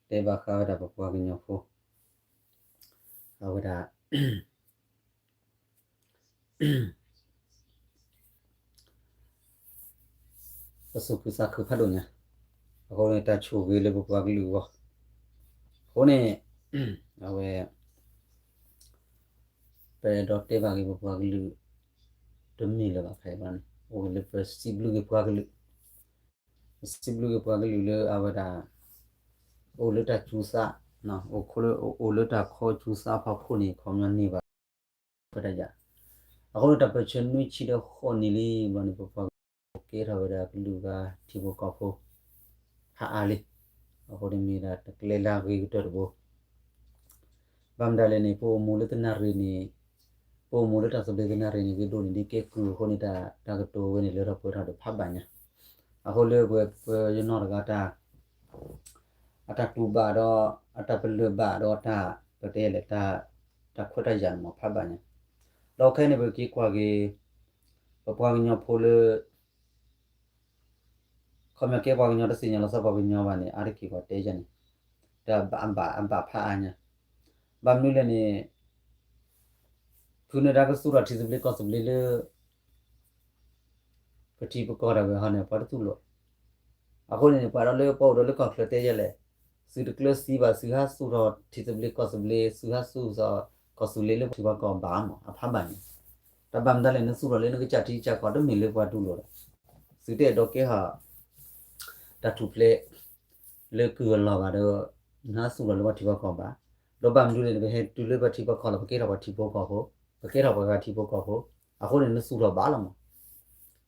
တဲဘၣ်ဃးဝဲဒၣ်ပပှၤကညီဖိ အဝဲဒၣ် ပသူၣ်ခုသးခုဖးဒိၣ်ညါ, အဃိန့ၣ် တၢ်ဆိၣ်ဂ့ၤလၢပပှၤကလုာ်အဂီၢ်, အဃိန့ၣ် အဝဲ ပအဲၣ်ဒိးတဲဘၣ်က့ၤပပှၤကလုာ် တမ့ၢ်လၢၤဘၣ်ခဲအံၤန့ၣ် အိၣ်လၢပစံးဘျုးက့ၤပှၤကလုာ်, ပစံးဘျုးက့ၤပှၤကလုာ်လၢအဝဲဒၣ် အိၣ်လၢတၢ်စူၤသး, အိၣ်လၢတၢ်ခီစူၤသးဖီခိၣ်န့ၣ် ခီပညီန့ၢ်ဘၣ် ခွဲးတၢ်ယာ်, အဃိန့ၣ် တၢ်ပၢၢ်ဆၢနွံဆံဒီးဃိးနံၣ်လံဘၣ်န့ၣ် ပပှၤကလုာ်ကဲထီၣ်ဝဲဒၣ်ကလုာ်ဂၤထံဖိကီၢ်ဖိ ဖးအါလံ, အဃိန့ၣ်မ့ၢ်ဒၣ်တၢ်ကျဲလၢအဂ့ၤကတၢၢ်တဘိ ဘၣ်မတၤလဲၣ်န့ၣ် ပအိၣ်မူလၢတနၣ်ရံၣ်န့ၣ်, ပအိၣ်မူလၢတၢ်သဘျ့သနၣ်ရံၣ်န့ၣ် ဂ့ၤဒိၣ်န့ၣ် ဒ်ကဲကုၢ်အဃိန့ၣ် တၢ်ကတိၤဝဲန့ၣ် လၢထီၣ်ပှဲၤထီၣ်ဒီးဖးဘၣ်ညါ, အဃိလၢပဝဲပယနီၢ်တဂၤ အတၢ်တူၢ်ဘၣ်ဒီး အတၢ်ပလၢၢ်ဘၣ်ဒီးတၢ် ပတဲလဲၣ် တၢ်ခွဲးတၢ်ယာ်န့ၣ်မ့ၢ်ဖးဘၣ်ညါ, ဒီးခဲအံၤန့ၣ် ပက့ၤကွၢ်က့ၤ ပပှၤကညီဖိလၢ ခီပညီကဲပှၤကညီတသ့ၣ်ညါလီၤဆီပှၤကညီဘၣ်န့ၣ် အါတက့ၢ်ပှၤတဲယၤန့ၣ် တၢ်အဘၣ်အဘၣ်ဖးအါညါ, ဘၣ်မနုၤလဲၣ်န့ၣ် ဖုန့ၣ်တၢ်ကသူၣ်ထီၣ်ထံသဘျ့ကီၢ်သဘျ့လၢ ပထံပကီၢ်ဒၣ်ဝဲဟီန့ၣ် ပှၤတသူၣ်လီၤ, အဃိန့ၣ်န့ၣ် ပှၤဒီးလၢပှၤအိၣ်ဒီးလၢကီၢ်ချၢတဲယဲလဲၣ်, သုတကျၢၤသံဘၣ် သုဟးသူၣ်ထီၣ်ထံသဘျ့ကီၢ်သဘျ့ သုဟးသူၣ်ထီၣ်ကီၢ်သူလ့ၤလၢပထံပကီၢ်ဘၣ်မး အဖးဘၣ်န့ၣ်, တၢ်ဘၣ်မတၤလဲၣ် နသူၣ်ထီၣ်လၢနကစၢ်ထံကစၢ်ကီၢ် တမ့ၢ်လၢပှၤတူၢ်လိာ်ဒီး သုတအဲၣ်ဒိးကဲထီၣ် တၢ်ထူၣ်ဖျဲး လၢကုၢ်အလီၢ်ဘၣ်ဒီး နဟးသူၣ်ထီၣ်လၢပှၤထံပှၤကီၢ်ဘၣ်, ဒီးဘၣ်မနုၤလဲၣ်န့ၣ် ပဟဲတုၤလၢပှၤထံပှၤကီၢ်လီၤ ပကဲထီၣ်ပှၤထံဖိကီၢ်ဖိ, ပကဲထီၣ်ပှၤဂၤထံဖိကီၢ်ဖိ, အဃိန့ၣ် နသူၣ်ထီၣ်ဘၣ်လီၤမး,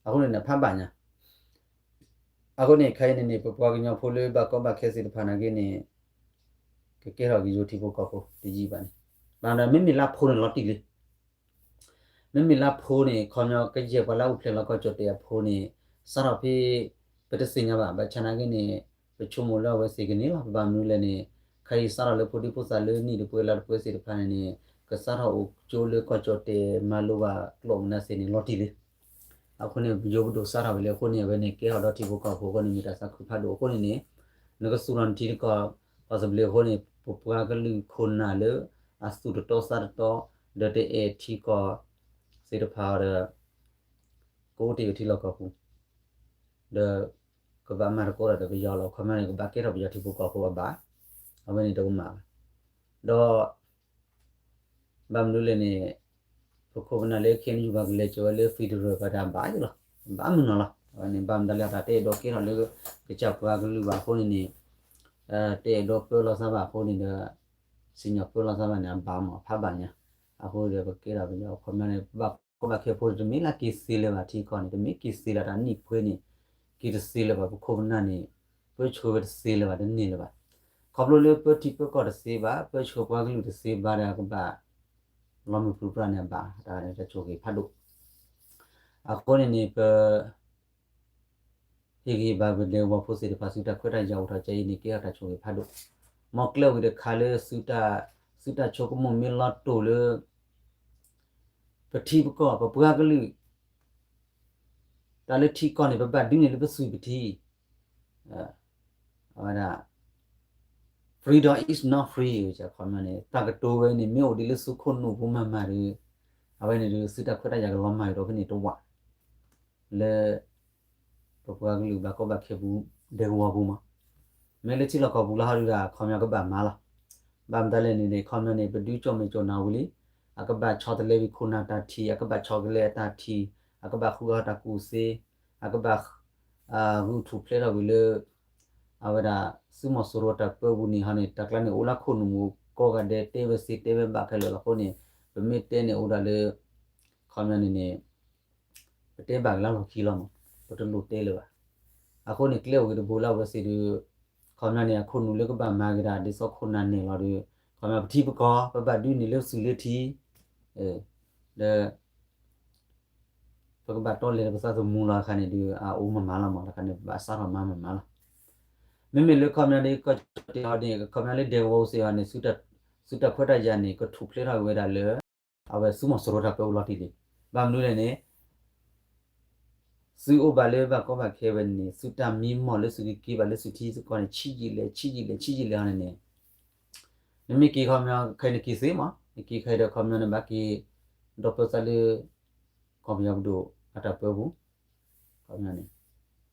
အဃိန့ၣ်န့ၣ် ဖးဘၣ်ညါ, အဃိန့ၣ် ခဲအံၤန့ၣ်န့ၣ် ပပှၤကညီဖိလၢဘၣ်ကီဘၣ်ခဲသ့ၣ်တဖၣ်နာ်က့န့ၣ် ကကဲထီၣ်က့ၤယိၤထံဖိကီၢ်ဖိတယံာ်ဘၣ်န့ၣ်, ဘၣ်ဒီးမ့မ့ၢ်လၢဖိန့ၣ်လီၤတံၢ်လံ မ့မ့ၢ်လၢဖိန့ၣ် ခီပညီကယဲၢ်ပှၤလၢအအိၣ်ဖျဲၣ်လီၤကီၢ်ကၠီၣ်တဲၣ်အဖိန့ၣ် စးထီၣ်ဖဲ ပတသ့ၣ်ညါဘၣ် ဘၣ်ဆၣ်နာ်က့န့ၣ် ပဆိကမိၣ်လၢအဝဲသ့ၣ်ကန့ၢ်လီၤ, ဘၣ်မနုၤလဲၣ်န့ၣ် ခဲအံၤစးထီၣ်လၢဖိဒံဖိသၣ်လၢနံၣ်တပှဲၤလါတပှဲၤသ့ၣ်တဖၣ်န့ၣ်န့ၣ် ကစးထီၣ်အိၣ်ကၠိလၢကီၢ်ကၠီၣ်တဲၣ်မၤလိဘၣ်ကျိာ်မနုၤသ့ၣ်န့ၣ် လီၤတံၢ်လံ အဃိန့ၣ် ပယိၤပဒိၣ်စးထီၣ်ဝဲလၢအဃိန့ၣ် အဝဲန့ၣ်ကဲထီၣ်ဒီးထံဖိကီၢ်ဖိအဃိန့ၣ် မ့ၢ်တၢ်သးခုဖးဒိၣ်အဃိန့ၣ်န့ၣ် နကသူၣ်ထီၣ်နထံတကီၢ် ကီၢ်သဘျ့အဃိန့ၣ် ပပှၤကလုာ်ခိၣ်နၢ်လၢ အသူၣ်တတီသးတတီ ဒီးတအဲၣ်ထံကီၢ်သ့ၣ်တဖၣ်ဒီး ကအိၣ်တ့ၢ်ဝဲထံလီၢ်ကီၢ်ပူၤ ဒီး ကဘၣ်မၤသကိးတၢ်ဒီးပယီၤလီၤ. ခီပညီန့ၣ် ကဘၣ်ကဲထီၣ်ပယီၤထံဖိကီၢ်ဖိအဘၣ်, အဝဲန့ၣ်တကမၣ်ဘၣ်. ဒီး ဘၣ်မနုၤလဲၣ်န့ၣ် ပခိၣ်ပနၢ်လၢ ခ့ၣ်အဲၣ်ယူၣ် ဘၣ်ကလဲၤကၠီၤဝဲလၢ federal ဘၣ်တၢ်ဘၣ်ယလီၤ, ဘၣ်မုၢ်နီၤလီၤ. အဝဲန့ၣ် ဘၣ်မတၤလၢအတၢ်တအဲၣ်ဒိးကဲထီၣ်လၢ ကစၢ်ပှၤကလုာ်ဘၣ်အဃိန့ၣ်န့ၣ် တအဲၣ်ဒိးပၢလီၤသးဘၣ်အဃိန့ၣ်ဒီး စံၣ်ညီၣ်ပၢလီၤသးဘၣ်န့ၣ် အဘၣ်မး အဖးဘၣ်ညါ. အဃိဒီးပကဲထီၣ်ပယီၤ ခီပညီန့ၣ် ပဘၣ်ကီဘၣ်ခဲဖိတမ့ၢ်လၢက့ၤသ့လၢၤဘၣ်ထံကီၢ်န့ၣ် တမ့ၢ်က့ၤသ့လၢတၢ်နံၣ်ပှဲၤန့ၣ် က့ၤတသ့လၢၤဘၣ် ပခိၣ်ပနၢ်န့ၣ် ပၢဆှၢဝဲတသ့လၢၤဘၣ် တန့ၢ်လၢၤဘၣ်. ခီဖျိလၢပထံပကီၢ်တသ့ဘၣ် ပၢဆှၢပှၤကလုာ်တသ့ဘၣ်ဒီးကဘၣ် လီၤမုၢ်ပြံပြါန့ၣ်အဘၣ် တၢ်တၢ်ဆိၣ်ဂ့ၤဖးဒိၣ်. အဃိန့ၣ်န့ၣ် ပ ဟ့ၣ်ဂံၢ်ဘါပဒဲကဝီၤဖိသ့ၣ်တဖၣ် သုတၢ်ခွဲးတၢ်ယာ်အိၣ်ထီၣ်ကဲအံၤန့ၣ် ကဲထီၣ်တၢ်ဆိၣ်ဂ့ၤဖးဒိၣ်. မ်ကျဲဝံၤတခါလၢ သုတၢ်ဆိကမိၣ်မ့ၢ်လီၤတိၢ်လၢ ပထံပကီၢ် ပပှၤကလုာ် တၢ်လၢထံကီၢ်န့ၣ် ပဘၣ်ဒုးန့ၢ်လၢပသွံၣ်ပထံ အဝဲဒၣ် freedom is not free ခီပညီန့ၣ် တၢ်ကတိၤဝဲန့ၣ် မ့ၢ်အိၣ်ဒ်လၢသုခိၣ်နူာ်ပူၤမၤမၤဒီး အဝဲန့ၣ်ဒီး သုတၢ်ခွဲးတၢ်ယာ်ကလီၤမၢ်ကဒီးဖဲန့ၣ်တဝး လၢ ပပှၤကလုာ်ဘၣ်ကီဘၣ်ခဲပူၤ ဒဲကဝီၤပူၤမး, မ့ၢ်လၢထံလီၢ်ကီၢ်ပူၤလၢဟီဒုဒီး ခီပညီကဘၣ်မၤလီၤ. ဘၣ်မတၤလဲၣ်န့ၣ်န့ၣ် ခီပညီန့ၣ် ပဒုးကၠိၣ်မဲာ်ကၠိၣ်နၢ်ဝံၤလံ, အကဘၣ်ဆီတလဲဝံၤခိၣ်နၢ်တၢ်ထံၣ်, အကဘၣ်ဆီတလဲအတၢ်ထံၣ်, အကဘၣ်ဃုအီၤတၢ်ကူၣ်သ့, အကဘၣ် ဂုာ်ထူၣ်ဖျဲးထီၣ်ဝံၤလၢ အဝဲဒၣ် သုးမီၤစိရိၤတၢ်ပၢပူၤန့ၣ်ဟီန့ၣ် တၢ်ကျါန့ၣ် အိၣ်လၢခိၣ်နူာ်မူၤကိးဂၤဒဲး တဲဝဲသ့တဲဝဲဘၣ်ခဲလၢာ်လီၤ. အဃိန့ၣ် ပမ့ၢ်တဲန့ၣ်အိၣ်ဒၣ်လၢ ခီပညီန့ၣ်န့ၣ် ပတဲဘၣ်က့ၤလၢလီၢ်ခံလီၤမး, ပတလိၣ်တဲလၢၤဘၣ်. အဃိန့ၣ် ကျဲအိၣ်ဂ့ၤတဘိလၢအဝဲသ့ၣ်ဒီး ခီပညီန့ၣ် အခိၣ်နူာ်လၢကဘၣ်မၤက့ၤတၢ်ဒ်သိးခိၣ်နၢ်နဲၣ်လီၤဒီး ခီပညီပထံပကီၢ် ပဘၣ်ဒုးန့ၢ်လၢသွံၣ်လၢထံ ဒီး ပကဘၣ်တီလဲၤဒီးပသးသမူလီၤအခါန့ၣ်ဒီး အအိၣ်မၤမၤလီၤမး တခါန့ၣ် ပဘၣ်စးထီၣ်မၤမၤမၤလီၤ. မ့မ့ၢ်လၢခီပညီလၢကီၢ်ကၠီၣ်တဲၣ်အီၤန့ၣ် ခီပညီလၢဒဲကဝီၤအူစ့အီၤန့ၣ် သုတၢ်ခွဲးတၢ်ယာ်န့ၣ် ကထူၣ်ဖျဲးထီၣ်က့ၤဝဲဒၣ်လၢ အဝဲသုးမီၤစိရိၤတၢ်ပၢပူၤလီၤတံၢ်လံ. ဘၣ်မနုၤလဲၣ်န့ၣ် သုး သုအိၣ်ဘၣ်လၢဘၣ်ကီဘၣ်ခဲဝဲန့ၣ် သုတၢ်မံမီၢ်လၢသုကက့ၤဘၣ်လၢသုထံသုကီၢ်န့ၣ် ဆံးယံာ်လဲၣ် ဆံးယံာ်လဲၣ် ဆံးယံာ်လဲၣ်ဟီန့ၣ်န့ၣ် နမ့ၢ်က့ၤခီပညီ ခဲအံၤနက့ၤသ့မး နက့ၤခဲအံၤဒီးခီပညီန့ၣ် ဘၣ်က့ၤ ဒီပၢသးလၢ ကီၢ်ပယီၤပဒိၣ်အတၢ်ပၢပူၤ ခီပညီန့ၣ်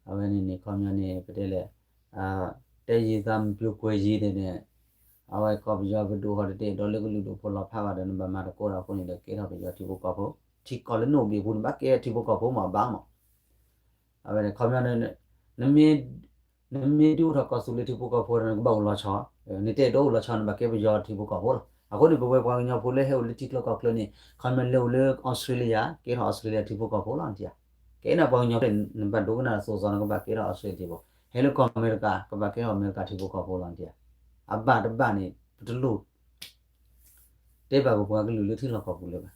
အဝဲန့ၣ်န့ၣ် ခီပညီန့ၣ် ပတဲလဲၣ် တဲယံာ်သးမပျိၤကွဲးယံာ်န့ၣ်န့ၣ် အဝဲကီၢ်ပယီၤပဒိၣ်ဟီတတဲဒီးလၢကလုာ်ဒိၣ်ဖိလီၤဖးဘၣ်ဒီး နဘၣ်မၤသကိးဒီးအဃိန့ၣ်ဒီး ကဲထီၣ်ပယီၤထံဖိကီၢ်ဖိ ထံကီၢ်လၢနအိၣ်ဘှံးအပူၤန့ၣ် ဘၣ်ကဲထံဖိကီၢ်ဖိမးဘၣ်မး အဝဲန့ၣ်ခီပညီ နမ့ၢ် နမ့ၢ်ဒုးအိၣ်ထီၣ်ကီၢ်သူလ့ၤထံဖိကီၢ်ဖိဒီး နကဘၣ်အိၣ်လီၤဆီ, နတအဲၣ်ဒိးအိၣ်လီၤဆီ နဘၣ်ကဲပယီၤထံဖိကီၢ်ဖိလီၤ. အဃိန့ၣ် ပဝဲပှၤကညီဖိလၢဟဲအိၣ်လၢထံချၢကီၢ်ချၢန့ၣ် ခီပညီလၢအိၣ်လၢအီစထြ့လယါ ကဲထီၣ်အီစထြ့လယါထံဖိကီၢ်ဖိလီၤ နထံၣ်ဧါ. ကဲန့ၣ်ပှၤကညီဖိန့ၣ် နဘၣ်ဒိကနၣ်ဒီးသိၣ်စီ နကဘၣ်ကဲထီၣ်အီစထြ့လယါထံဖိ, ဟဲလၢကီၢ်အမဲရကၤ ကဘၣ်ကဲထီၣ်အမဲရကၤထံဖိကီၢ်ဖိလီၤ နထံၣ်ဧါ. အဘၣ်တဘၣ်န့ၣ် ပတလိၣ် တဲဘၣ်ပပှၤကလုာ်လၢထံလီၢ်ကီၢ်ပူၤလၢၤဘၣ်.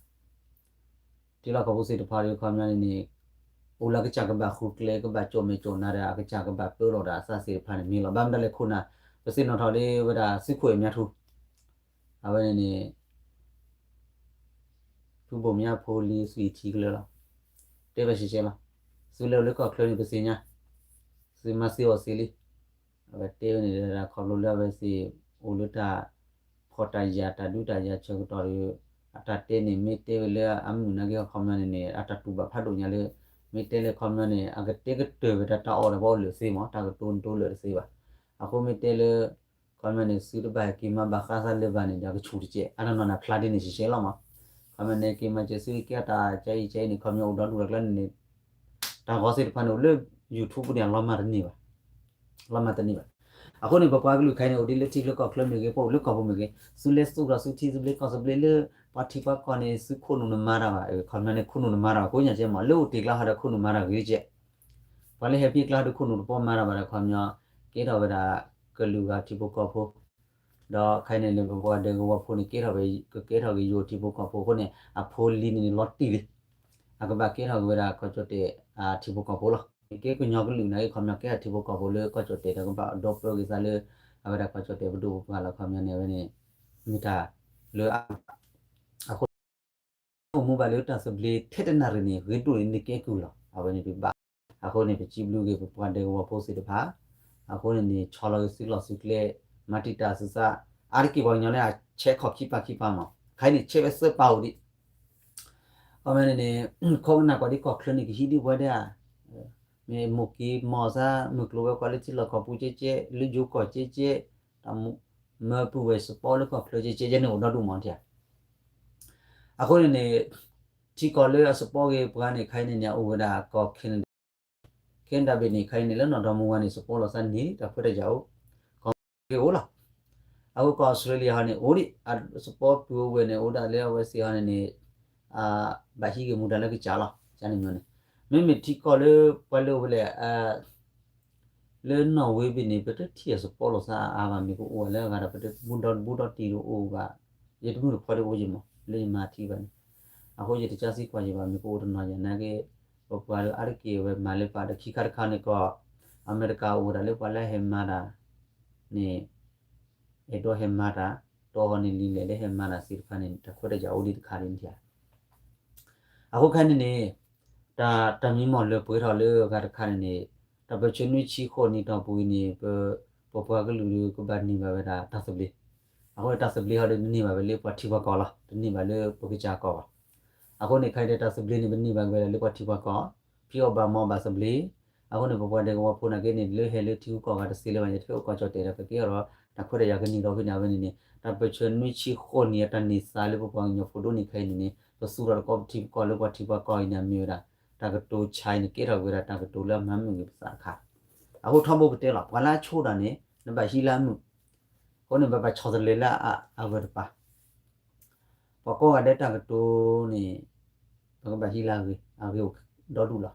ထံလီၢ်ကီၢ်ပူၤသ့ၣ်တဖၣ်ဒီး ခီပညီန့ၣ်န့ၣ် အိၣ်လၢအကစၢ်ကဘၣ်ဃုကျဲ ကဘၣ်ကၠိၣ်မဲာ်ကၠိၣ်နါဒီး အကစၢ်ကဘၣ်ပၢလီၤဒီးအသးသ့ၣ်တဖၣ်န့ၣ် မ့ၢ်လီၤ. ဘၣ်မတၤလဲၣ်ခိၣ်နၢ် ပသ့ၣ်နီၣ်ထီၣ်လၢဝဲဒၣ်သုးခိၣ်အဲၣ်မါထူ အဝဲန့ၣ်န့ၣ် ဖုဘိၣ်မၠါဖိလံၤသုးအံၤထံကလၢာ်လီၤ. တဲဝဲရှဲရှဲလီၤ. သုလဲၤအိၣ်လၢကီၢ်ချၢန့ၣ် ပသ့ၣ်ညါ, သုမၤသ့အီၣ်သ့လံ. အဝဲတဲဝဲန့ၣ်ဒီး ခီဖျိလၢအဝဲသ့ၣ်အိၣ်လၢတၢ်ဖှီၣ်တၢ်ယာ်တၢ်ဒုးတၢ်ယၤဆၢကတီၢ်ဒီး အတၢ်တဲန့ၣ် မ့ၢ်တဲဝဲလၢအမုာ်နာ်က့ ခီပညီန့ၣ်န့ၣ် အတၢ်တူၢ်ဘၣ်ဖးဒိၣ်ညါလၢ မ့ၢ်တဲလၢခီပညီန့ၣ် အကတဲကတၢၢ်ဝဲဒၣ်တၢ်အီၣ်ဒီးပှၤအိၣ်လၢာ်သ့မး တၢ်ကတိၤနတိၤလၢာ်တသ့ဘၣ်. အဃိမ့ၢ်တဲလၢ ခီပညီန့ၣ် သုတဘၣ်ဟဲက့ၤမၤဘၣ်ဃးသးလၢၤဘၣ်န့ၣ်ဒီး အကဆူၣ်တကဲး အတနီၤန့ၣ် ဖျါဒ်န့ၣ်ရှဲရှဲလီၤမး. ခီပညီန့ၣ် က့ၤမၤစၢၤသုကဲတၢ်ကဲအံၤကဲအံၤန့ၣ် ခီပညီအိၣ်ဒီဒူၣ်လၢကျါန့ၣ်န့ၣ် တၢ်ဂီၤသ့ၣ်တဖၣ်န့ၣ် အိၣ်လၢ YouTube ပူၤန့ၣ် အလီၤမၢ်တန့ၢ်ဘၣ် လီၤမၢ်တန့ၢ်ဘၣ်. အဃိန့ၣ် ပပှၤကလုာ်ခဲအံၤန့ၣ် အိၣ်ဒ်လၢထံချၢကီၢ်ချၢမ့ၢ်ဂ့ၤ ပအိၣ်လၢကီၢ်ပူၤမ့ၢ်ဂ့ၤ သုလဲၤသူၣ်ထီၣ်သုထံသဘျ့ကီၢ်သဘျ့လၢ ပှၤထံပှၤကီၢ်န့ၣ် သုခိၣ်နူာ်နမါတၢ်ဘၣ်. ခီပညီန့ၣ် ခိၣ်နူာ်နမါတၢ်ဘၣ် ကိးညါကဲမး လၢအိၣ်တ့ၢ်ကျါဟီဒီး ခိၣ်နူာ်မါတၢ်ဂ့ၤကဲး ပှၤလၢဟဲဖံးကျါဟီဒီး ခိၣ်နူာ်တပိာ်မါတၢ်ဘၣ်ဒီး ခီပညီ ကဲထီၣ်ဝဲဒၣ် ကလုာ်ဂၤထံဖိကီၢ်ဖိ ဒီးခဲအံၤန့ၣ်လၢပပှၤဒဲကဝီၤဖိန့ၣ် ကဲထီၣ်ဝဲ ကကဲထီၣ်က့ၤယိၤထံဖိကီၢ်ဖိအဃိန့ၣ် အဖိလံၤန့ၣ်န့ၣ် လီၤတံၢ်လံ အကဘၣ်ကဲထီၣ်က့ၤဝဲဒၣ်ကီၢ်ကၠီၣ်တဲာ် ထံဖိကီၢ်ဖိလီၤ. ကဲကညီကလုာ်န့ၣ် ခီပညီကဲထီၣ်ထံဖိကီၢ်ဖိလၢကီၢ်ကၠီၣ်တဲာ်ဒီး ကဘၣ်ဒီပုၢ်ဝဲၢ်သးလၢ အဝဲဒၣ်ကီၢ်ကၠီၣ်တဲာ်ပဒိၣ်ပပှၢ်လီၤ ခီပညီန့ၣ် အဝဲန့ၣ် မ့ၢ်တၢ်လၢအ အဃိ အိၣ်မူဘၣ်လၢတၢ်သဘျ့ထဲတနၣ်ရံၣ်န့ၣ် ဂ့ၤဒိၣ်န့ၣ်ကဲကုၢ်လီၤ အဝဲန့ၣ်ဒုးဘၣ် အဃိန့ၣ် ပစံးဘျုးက့ၤပပှၤဒဲကဝီၤဖိသ့ၣ်တဖၣ် အဃိန့ၣ်န့ၣ် ဆီလီၤက့ၤသုလီၢ်သုကျဲ မၤတံာ်တာ်သုသး အါတက့ၢ်ပှၤကညီလၢအဆဲးခီၣ်ခံပၤခံပၤမး ခဲအံၤန့ၣ် ဆဲးဝဲသၢပၤအိၣ်ဒံး အဝဲန့ၣ်န့ၣ် ခိးကနၣ်ကွၢ်ဒ်ကီၢ်ချၢန့ၣ် ကဟံးဒံးပှၤဒဲဧါ မ့ၢ်မိၢ်က့ၤမီၢ်သး မုၢ်ကျိၤဝဲၤကွာ်လၢထံလီၢ်ကီၢ်ပူၤကဲကဲ လၢယိၤကီၢ်ကဲကဲ တၢ်မၢပုၢ်ဝဲၢ်စပီလၢကီၢ်ချၢကဲကဲန့ၣ်အိၣ်ဒီဒူၣ်မးထံဧါ. အဃိန့ၣ်န့ၣ် ထံကီၢ်လၢအစပီဂ့ၤပှၤန့ၣ် ခဲအံၤန့ၣ်န့ၣ် အအိၣ်ဝဲဒၣ်ကီၢ် Canada, Canada ဘ့ၣ်န့ၣ် ခဲအံၤန့ၣ် လၢနီၢ်ဒီမါဝၤန့ၣ် စပီလီၤသးန့ၢ် တၢ်ခွဲးတၢ်ယာ်အိၣ် ကီၢ်မ့ၢ်ဂ့ၤအိၣ်လီၤ. အဃိကီၢ်အီစထြ့လယါဟီန့ၣ် အိၣ်ဒံး အစပီပုၢ်ဝဲၢ်န့ၣ် အိၣ်ဒၣ်လၢအဝဲသ့ၣ်ဟီန့ၣ်န့ၣ် ဘၣ်ဟံးက့ၤမူဒါလၢကစၢ်လီၤ ကန့ၣ်မ့ၢ်န့ၣ် မ့မ့ၢ်ထံကီၢ်လၢပှၤလၢအိၣ်ဝဲလဲၣ် လၢနီၢ်ဝ့ဘ့ၣ်န့ၣ် ပတထံၣ်အစပီလီၤသးအါဘၣ် မ့ၢ်ကအိၣ်လၢအဂၤဒီး ပတဘူၣ်ဒီတံၢ်တအိၣ်ဘၣ် ယတမုၢ်တဖီဒၣ်အိၣ်ယံၤမး လၢယမၤထံဘၣ်န့ၣ် အဃိယတကးသံကွၢ်ယံၤဘၣ် မ့ၢ်ကအိၣ်တနီၤယၤနာ်က့ ပပှၤဒီးအါတက့ၢ်ဝဲမၤလၢပှၤဒီးခံခါတခါန့ၣ်ကီး အမဲရကၤအိၣ်ဝဲဒၣ်လၢပှၤလၢဟဲမၤတၢ်န့ၣ် အဲၣ်ဒိးဟဲမၤတၢ် တီဟီန့ၣ်လံၤလဲၣ်လၢဟဲမၤတၢ်သ့ၣ်တဖၣ်န့ၣ် တၢ်ခွဲးတၢ်ယာ်အိၣ်ဒံးတခါဒ်န့ၣ်ဧါ အဃိခဲအံၤန့ၣ်န့ၣ် တၢ်တၢ်မံမီၢ်လၢပှဲၤထီၣ်လၢအဂၤတခါန့ၣ်န့ၣ် တၢ်ပၢၢ်ဆၢနွံဆံဃိးနံၣ်တီၢ်ပူၤအံၤန့ၣ် ပ ပပှၤကလုာ်ဒီးကဘၣ်န့ၢ်ဘၣ်ဝဲဒၣ်တၢ်သဘျ့ အဃိန့ၣ်တၢ်သဘျ့ဟီဒီးတန့ၢ်ဘၣ်ဝဲလၢပှၤထံပှၤကီၢ်လီၤ တန့ၢ်ဘၣ်လၢပကစၢ်ကီၢ်ဘၣ် အဃိန့ၣ်ခဲအံၤဒီးတၢ်သဘျ့န့ၣ် ပန့ၢ်ဘၣ်ဝဲဒၣ်လၢပှၤထံပှၤကီၢ် ဖံးအီၣ်ဘၣ်မၤအီၣ်ဘၣ်သဘျ့ အဃိန့ၣ် ပပှၤဒဲကဝီၤဖိနာ်က့န့ၣ် လၢဟဲလၢထံဂုၤကီၢ်ဂၤတသ့လၢၤဘၣ် ယထံၣ်အိၣ်ကီၢ်ကၠီၣ်တဲာ်ဒီး ပကဲထီၣ်ဒီး တၢ်ခွဲးတၢ်ယာ်ကန့ၢ်ဒီးဖဲန့ၣ် အဝဲန့ၣ်န့ၣ် တၢ်ပၢၢ်ဆၢနွံဆံဃိးနံၣ်အတၢ်န့ၢ်သါလၢပပှၤကညီဖိဒိၣ်န့ၢ်ခဲအံၤန့ၣ်န့ၣ် ပသူၣ်ထီၣ်တကီၢ်ပထံပကီၢ်လၢပှၤထံပှၤကီၢ်အံၤန့ၣ် မ့ၢ်ဝဲဒၣ် တၢ်ကတိၤဆါအံၤန့ၣ် ကဲထီၣ်ဝဲဒၣ်တၢ်ကတိၤလၢအမၤမုာ်ဂ့ၤပသးအခါ အဃိထီဘိပတဲလီၤ ပှၤလၢအဆိဒၣ်န့ၣ် နဘၣ်ဟံးလၢအမုာ် အဃိန့ၣ် ပဘၣ်ဆီၣ်သလဲၤလၢအဂၢၢ်တပၤ ပှၤကိးဂၤဒဲးတၢ်ကတိၤန့ၣ် ပကဘၣ်ဟံးလၢအဂ့ၤ အဂ့ၤအိၣ်ဒီဒူၣ်လီၤ.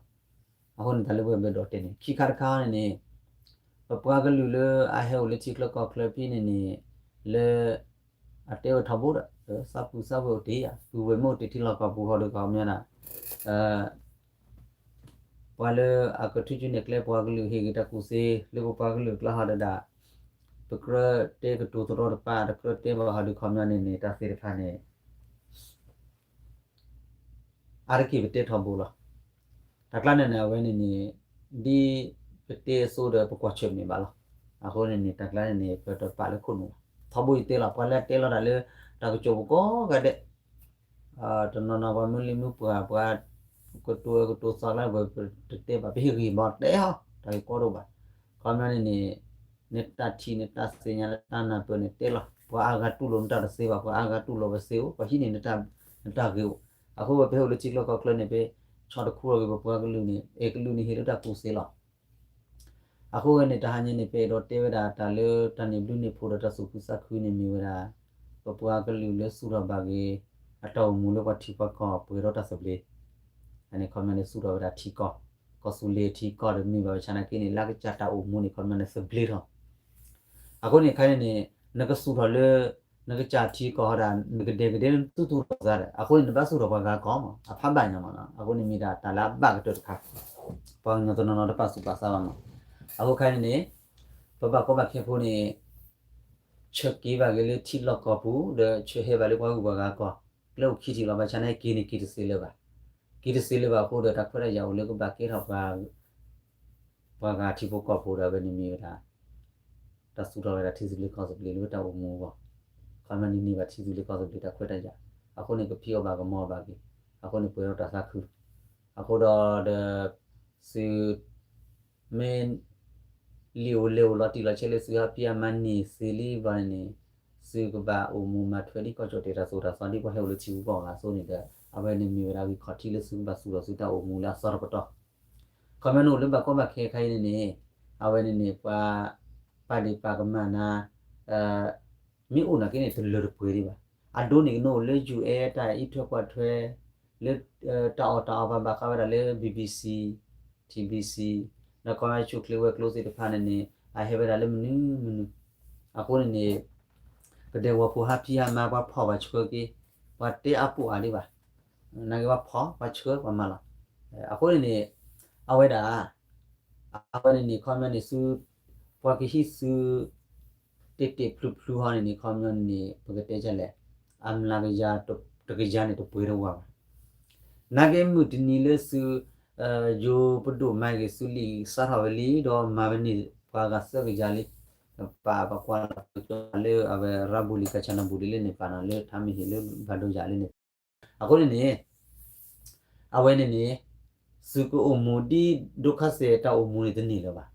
အဃိန့ၣ် တၢ်လၢပှၤဘၢၣ်ဒီးတဲန့ၣ် ခံခါတခါန့ၣ်န့ၣ် ပပှၤကလုာ်လၢအဟဲအိၣ်လၢထံချၢကီၢ်ချၢဖဲန့ၣ်န့ၣ် လၢ အတဲဝဲထီဘိဒီး သးပူၤသးဝဲအိၣ်တ့ၢ်ဧါ ပုၢ်ဝဲၢ်မ့ၢ်အိၣ်တ့ၢ်ထံလီၢ်ကီၢ်ပူၤဟီဒီးကီးမ့ၢ်ဒၣ် ပှၤလၢအကထုးစုနဲၣ်ကျဲပှၤကလုာ်ဟ့ၣ်ဂ့ၤတၢ်ကူၣ်သ့ လၢပပှၤကလုာ်အကျါဟီဒီးဒၣ် ပကြၢးတဲကတိၤသရီတပၤ တကြၢးတဲဘၣ်ဟီဒီးခီပညီန့ၣ်န့ၣ် တၢ်သ့ၣ်တဖၣ်န့ၣ် အါတက့ၢ်ပတဲထီဘိလီၤ. တၢ်ကျါန့ၣ်န့ၣ် အဝဲန့ၣ်န့ၣ် ဒ်ပတဲအသိးဒီးပကွၢ်ဆၢၣ်မဲာ်ဘၣ်လီၤ. အဃိန့ၣ်န့ၣ် တၢ်ကျါန့ၣ်န့ၣ် ပတပာ်လၢခိၣ်နူာ်ဘၣ်. ထီဘိယတဲလီၤ ပှၤလၢအတဲလီၤတၢ်လၢ တၢ်ကစီၣ်ပူၤကိးဂၤဒဲး တနီၤနီၤပှၤမုၢ်လံၢ်မုၢ်ပှၢ် ပှၤကတိၤအၢကတိၤသီလၢပတတဲဘၣ် ပဟ့ၣ်ဂံၢ်ဘါတဲဟီ တၢ်ဂ့ၢ်ကီတအိၣ်ဘၣ်. ခီပညီန့ၣ်န့ၣ် နတၢ်ထံၣ်နတၢ်သ့ၣ်ညါလၢတၢ်နၢ်ပၢၢ်န့ၣ်တဲလီၤ. ပှၤအါဂၤတူၢ်လိာ်နတၢ်တသ့ဘၣ်, ပှၤအါဂၤတူၢ်လိာ်ပသ့အိၣ်, ပှၤဟံးန့ၢ်နတၢ်ဂ့ၢ်အိၣ်. အဃိပဟဲအိၣ်လၢထံချၢကီၢ်ချၢန့ၣ် ပဆီၣ်တခူထီၣ်က့ၤပပှၤကလုာ်န့ၣ် အဲၣ်ကလုာ်န့ၣ်ဟ့ၣ်လၢတၢ်ကူၣ်သ့လီၤ. အဃိဝဲန့ၣ် တဟါညါန့ၣ် ပအဲၣ်ဒိးတဲဝဲဒၣ်တၢ်လၢတၢ်န့ၣ်ဘျုးန့ၢ်ဖိဒီးတၢ်သူၣ်ခုသးခုန့ၣ်မ့ၢ်ဝဲဒၣ် ပပှၤကလုာ်လၢသူၣ်ထီၣ်ဘၣ်က့ၤ အတၢ်အိၣ်မူလၢပှၤထံပှၤကီၢ်ပှဲၤဒီးတၢ်သဘျ့ အန့ၣ်ခီပညီန့ၣ် သူၣ်ထီၣ်ဝဲဒၣ်ထံကီၢ်, ကီၢ်သူလ့ၤထံကီၢ်ဒီးမ့ၢ်ဘၣ်ဝဲဆၣ်နာ်က့န့ၣ် လၢကစၢ်တၢ်အိၣ်မူန့ၣ် ခီပညီန့ၣ်သဘျ့ထီၣ်. အဃိန့ၣ်ခါန့ၣ်န့ၣ် နကသူၣ်ထီၣ်လၢ နကစၢ်ထံကီၢ်ဟီဒၣ် နကဒဲကဒဲနသူၣ်ထီၣ်သးဒီး အဃိန့ၣ် နဘၣ်သူၣ်ထီၣ်ပှၤဂၤကီၢ်မး အဖးဘၣ်ညါမးနီၤ. အဃိန့ၣ်မ့ၢ်ဒၣ်တၢ်လၢအဘၣ်ကတၢၢ်တခါ ပှၤကညီတနီၤနီၤတပာ်သူၣ်ပာ်သးဘၣ်မး. အဃိခါန့ၣ်န့ၣ် ပဘၣ်ကီဘၣ်ခဲဖိန့ၣ် ဆၢက့ၤဘၣ်က့ၤလၢထံလီၢ်ကီၢ်ပူၤ ဒီးဆၢဟဲဘၣ်လၢပှၤဂုၤပှၤဂၤကီၢ် ကျဲအိၣ်ခံထံၣ်လီၤ. ဘၣ်ဆၣ်နာ်က့န့ၣ် က့ၤတသ့လၢၤဘၣ်. က့ၤတသ့လၢၤဘၣ်အဃိဒီး တၢ်ခွဲးတၢ်ယာ်အိၣ်လၢကဘၣ်ကဲထီၣ်ပှၤ ပှၤဂၤထံဖိကီၢ်ဖိဒီး အဝဲန့ၣ်မ့ၢ်ဝဲဒၣ် တၢ်သူၣ်ထီၣ်ဝဲဒၣ်ထံသဘျ့ကီၢ်သဘျ့လၢတၢ်အိၣ်မူအဂီၢ်, ခီပညီန့ၣ်န့ၢ်ဘၣ်ထံသဘျ့ကီၢ်သဘျ့တၢ်ခွဲးတၢ်ယာ်, အဃိန့ၣ် ကဖံးအီၣ်ဘၣ်ကမၤအီၣ်ဘၣ်က့ၤ, အဃိန့ၣ် ပှဲၤဒီးတၢ်သးခု, အဃိဒီးဒီး သု မ့ၢ် လံာ်အိၣ်လဲၤအိၣ်လီၤတံၢ်လီၤဆဲးလၢသုဟးဖံးဟးမၤန့ၢ်သ့လံဘျီန့ၣ်န့ၣ် သုကဘၣ်အိၣ်မူမၤထွဲဒ်ကီၢ်ကၠီၣ်တဲာ်တၢ်သိၣ်တၢ်သီဒ်ပှၤဟဲအိၣ်လၢထံဂုၤကီၢ်ဂၤအသိးန့ၣ်ဒီး အဝဲန့ၣ်မ့ၢ်ဝဲဒၣ်ဂံၢ်ခီၣ်ထံးလၢသုကဘၣ်သူၣ်ထီၣ်သုတၢ်အိၣ်မူလၢအသီတပတီၢ် ခီပညီန့ၣ်အိၣ်လၢဘၣ်ကီဘၣ်ခဲခါအံၤန့ၣ်န့ၣ် အဝဲန့ၣ်န့ၣ် ပှၤ ပာ်ဒ့ၣ်ပာ်ကမၣ်နၤ မ့ၢ်အိၣ်နာ်က့န့ၣ် တလၢတပှဲၤဒံးဘၣ်. အဒိန့ၣ်ကန့ၣ်အိၣ်လၢ ယူၢ်အဲၣ် တၢ်အံးထွဲကွၢ်ထွဲ လၢ တၢ်အီၣ်တၢ်အီပှၤဘၣ်ဃးဝဲဒၣ်လၢ ဘံဘံစံ ထံဘံစံ ဒီးခီပညီဆူၣ်ချ့ဝဲၤကျိၤသ့ၣ်တဖၣ်န့ၣ်န့ၣ် အဟဲဝဲဒၣ်လၢမနုၤမနုၤ အဃိန့ၣ်န့ၣ် ပဒဲကဝီၤဖိဟးဖံးဟးမၤပှၤဖီၣ်ပှၤဆှၢက့ၤ ပှၤတဲအါပူၤအါဒံးဘၣ်. နာ်က့ပှၤဖီၣ်ပှၤဆှၢပှၤမၤလီၤ. အဃိန့ၣ်န့ၣ် အဝဲဒၣ် အဝဲန့ၣ်န့ၣ် ခီပညီန့ၣ်သု ပှၤကဟံးသု တ့ၢ်တ့ၢ်ဖျုးဖျုးဟီန့ၣ်န့ၣ် ခီပညီန့ၣ်န့ၣ် ပကတဲဒ်လဲၣ် အမျးကယၤတကယၤန့ၣ်တပှဲၤတဝၤဘၣ်. နာ်က့မုၢ်တနံၤလၢသု ယိၤပဒိၣ်မၤဂ့ၤသုလံာ်စးထီၣ်ဝဲလံ ဒီးမၤဝဲန့ၣ်ပှၤဂၤသၢကယၤလံ. ပာ်ပကွၢ်လီၤလၢအဝဲရၤဘူၤလံၤ ကၢ်ဆၣ်နၤဘူၤလံၤလၢန့ၣ် ပာ်နီၤလၢထါမ့ၢ်ဟ့ၣ်လၢဘၣ်ဒိယၤလၢန့ၣ် အဃိန့ၣ်န့ၣ် အဝဲန့ၣ်န့ၣ် သုကအိၣ်မူဒ်ဒိခါစဲးတၢ်အိၣ်မူန့ၣ်တန့ၢ်လၢၤဘၣ်.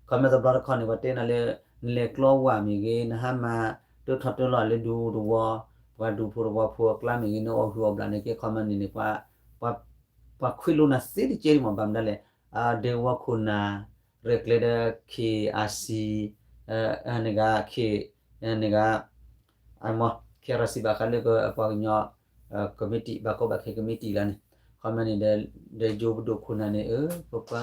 ခီပညီတဘျီတခီၣ်န့ၣ် ပှၤတဲနၤလၢ နလဲၤကျီဝၣ်မ့ၢ်ဂ့ၤ နဟါမၢ်တၢထီၣ်တၢလီၤလၢဒူသဝီ ပှၤဒူဖိသဝီဖိအကျါမ့ၢ်ဂ့ၤ နအီၣ်ဟုၣ်အီၣ်ဘျးန့ၣ်က့ ခီပညီန့ၣ်န့ၣ် ပှၤ ပှၤခွံလိနၤသ့တကဲဒံးမး ဘၣ်မနုၤလဲၣ် ဒဲကဝီၤခိၣ်နၢ် ရဲၣ်ကျဲၤဒီး ခ့ၣ်အါစံ နဂၤ ခ့ၣ် နဂၤ အမ့ၢ် ခ့ၣ်အါစံ ဘၣ်ဃးလၢပှၤကညီ ကမံးတံာ် ဘၣ်ကီဘၣ်ခဲကမံးတံာ်လီၤန့ၣ် ခီပညီန့ၣ်ဒီး ဒဲယိၤပဒိၣ်ခိၣ်နၢ်န့ၣ် အၢ ပပှၤ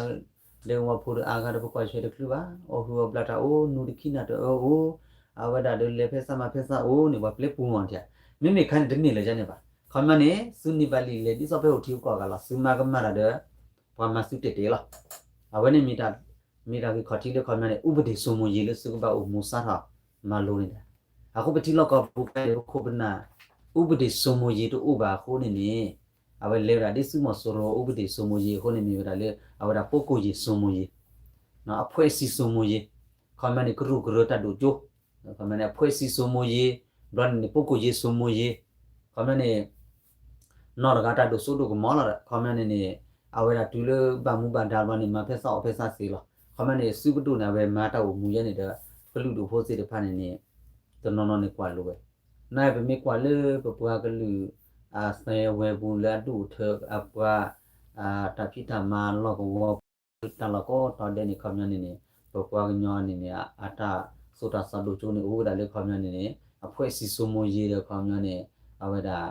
ဒဲကဝီၤဖိဒီးအါဂၤဒီးပကွၢ်ဆၢတချုးဘၣ် အီၣ်ဟုၣ်အီၣ်ဘျးတၢ်အိၣ် နူတခီနၢ်တအၢအိၣ် အဝဲဒၣ်ဒီးလဲၤဖဲသးမၤဖဲသးအိၣ်န့ၣ် ပှၤပျဲပူၤမီၤထံ မ့မ့ၢ်ခါန့ၣ်တန့ၢ်လၢၤန့ၣ်ဘၣ်. ခီပညီန့ၣ် သုန့ၢ်ဘၣ်လံာ်လဲၢ်ဒ်သိးပဟဲအိၣ်ထံဂုၤကီၢ်ဂၤလီၤ သုမၤကမၣ်တၢ်ဒီး ပှၤမၤသုတဲာ်တဲာ်လီၤ. အဝဲန့ၣ် မ့ၢ်တၢ်ဂ့ၢ်ခီၣ်ထံးလၢခီပညီန့ၣ် ဥပဒေစိုးမိုးရေး လၢသုကဘၣ်အိၣ်မူစးထီၣ်မၤလိန့ၣ်ဒီး အဃိပထံလီၢ်ကီၢ်ပူၤခဲအံၤပခိၣ်ပနၢ် ဥပဒေစိုးမိုးရေး တအိၣ်ဘၣ်အဃိန့ၣ်န့ၣ် အဝဲလဲၤဝဲဒၣ်ဒ်သုးမီၤစိရိၤ ဥပဒေစိုးမိုးရေး အဃိန့ၣ်မ့ၢ်ဝဲဒၣ်လၢ အဝဲဒၣ် ပုဂ္ဂိုလ်ရေးစိုးမိုးရေး အဖွဲ့အစည်းစိုးမိုးရေး ခီပညီန့ၣ် ကရူၢ်ကရၢတၢ်ဒိၣ်ကၠိ ခီပညီန့ၣ် အဖွဲ့စည်းစိုးမိုးရေး ဘျီန့ၣ်န့ၣ် ပုဂ္ဂိုလ်ရေးစိုးမိုးရေး ခီပညီန့ၣ် နီၢ်တဂၤတၢ်ဒိၣ်စိဒိၣ်ကမီၤလီၤဒီး ခီပညီန့ၣ်န့ၣ် အဝဲဒၣ်တုၤလၢဘၣ်မူဘၣ်ဒါဘျီန့ၣ် မၤဖဲသးအီၣ်ဖဲသးသ့လီၤ. ခီပညီန့ၣ် သုးပဒိၣ်န့ၣ် အဝဲမၤတၢ်အိၣ်မူယဲန့ၣ်ဒီး ကလုာ်ဒူၣ်ဖိသ့ၣ်တဖၣ်န့ၣ်န့ၣ် တနီၤနီၤန့ၣ်ကွၢ်လိဝဲ နာ်ပမ့ၢ်ကွၢ်လၢပပှၤကလုာ် အသဲဝဲပူၤလၢအဒိၣ်အထၢအပှၤ တၢ်ဖံးတၢ်မၤလီၢ်ကဝီၤ တၢ်လီၢ်ကိးတီၤဒဲးန့ၣ် ခီပညီန့ၣ်န့ၣ် ပပှၤကညီန့ၣ်န့ၣ် အတၢ်သိၣ်တၢ်သီဒိၣ်ကၠိန့ၣ် အိၣ်ဝဲဒၣ်လၢခီပညီန့ၣ်န့ၣ် အဖွဲ့စည်းစိုးမိုးရေး ဒီးခီပညီန့ၣ် အဝဲဒၣ်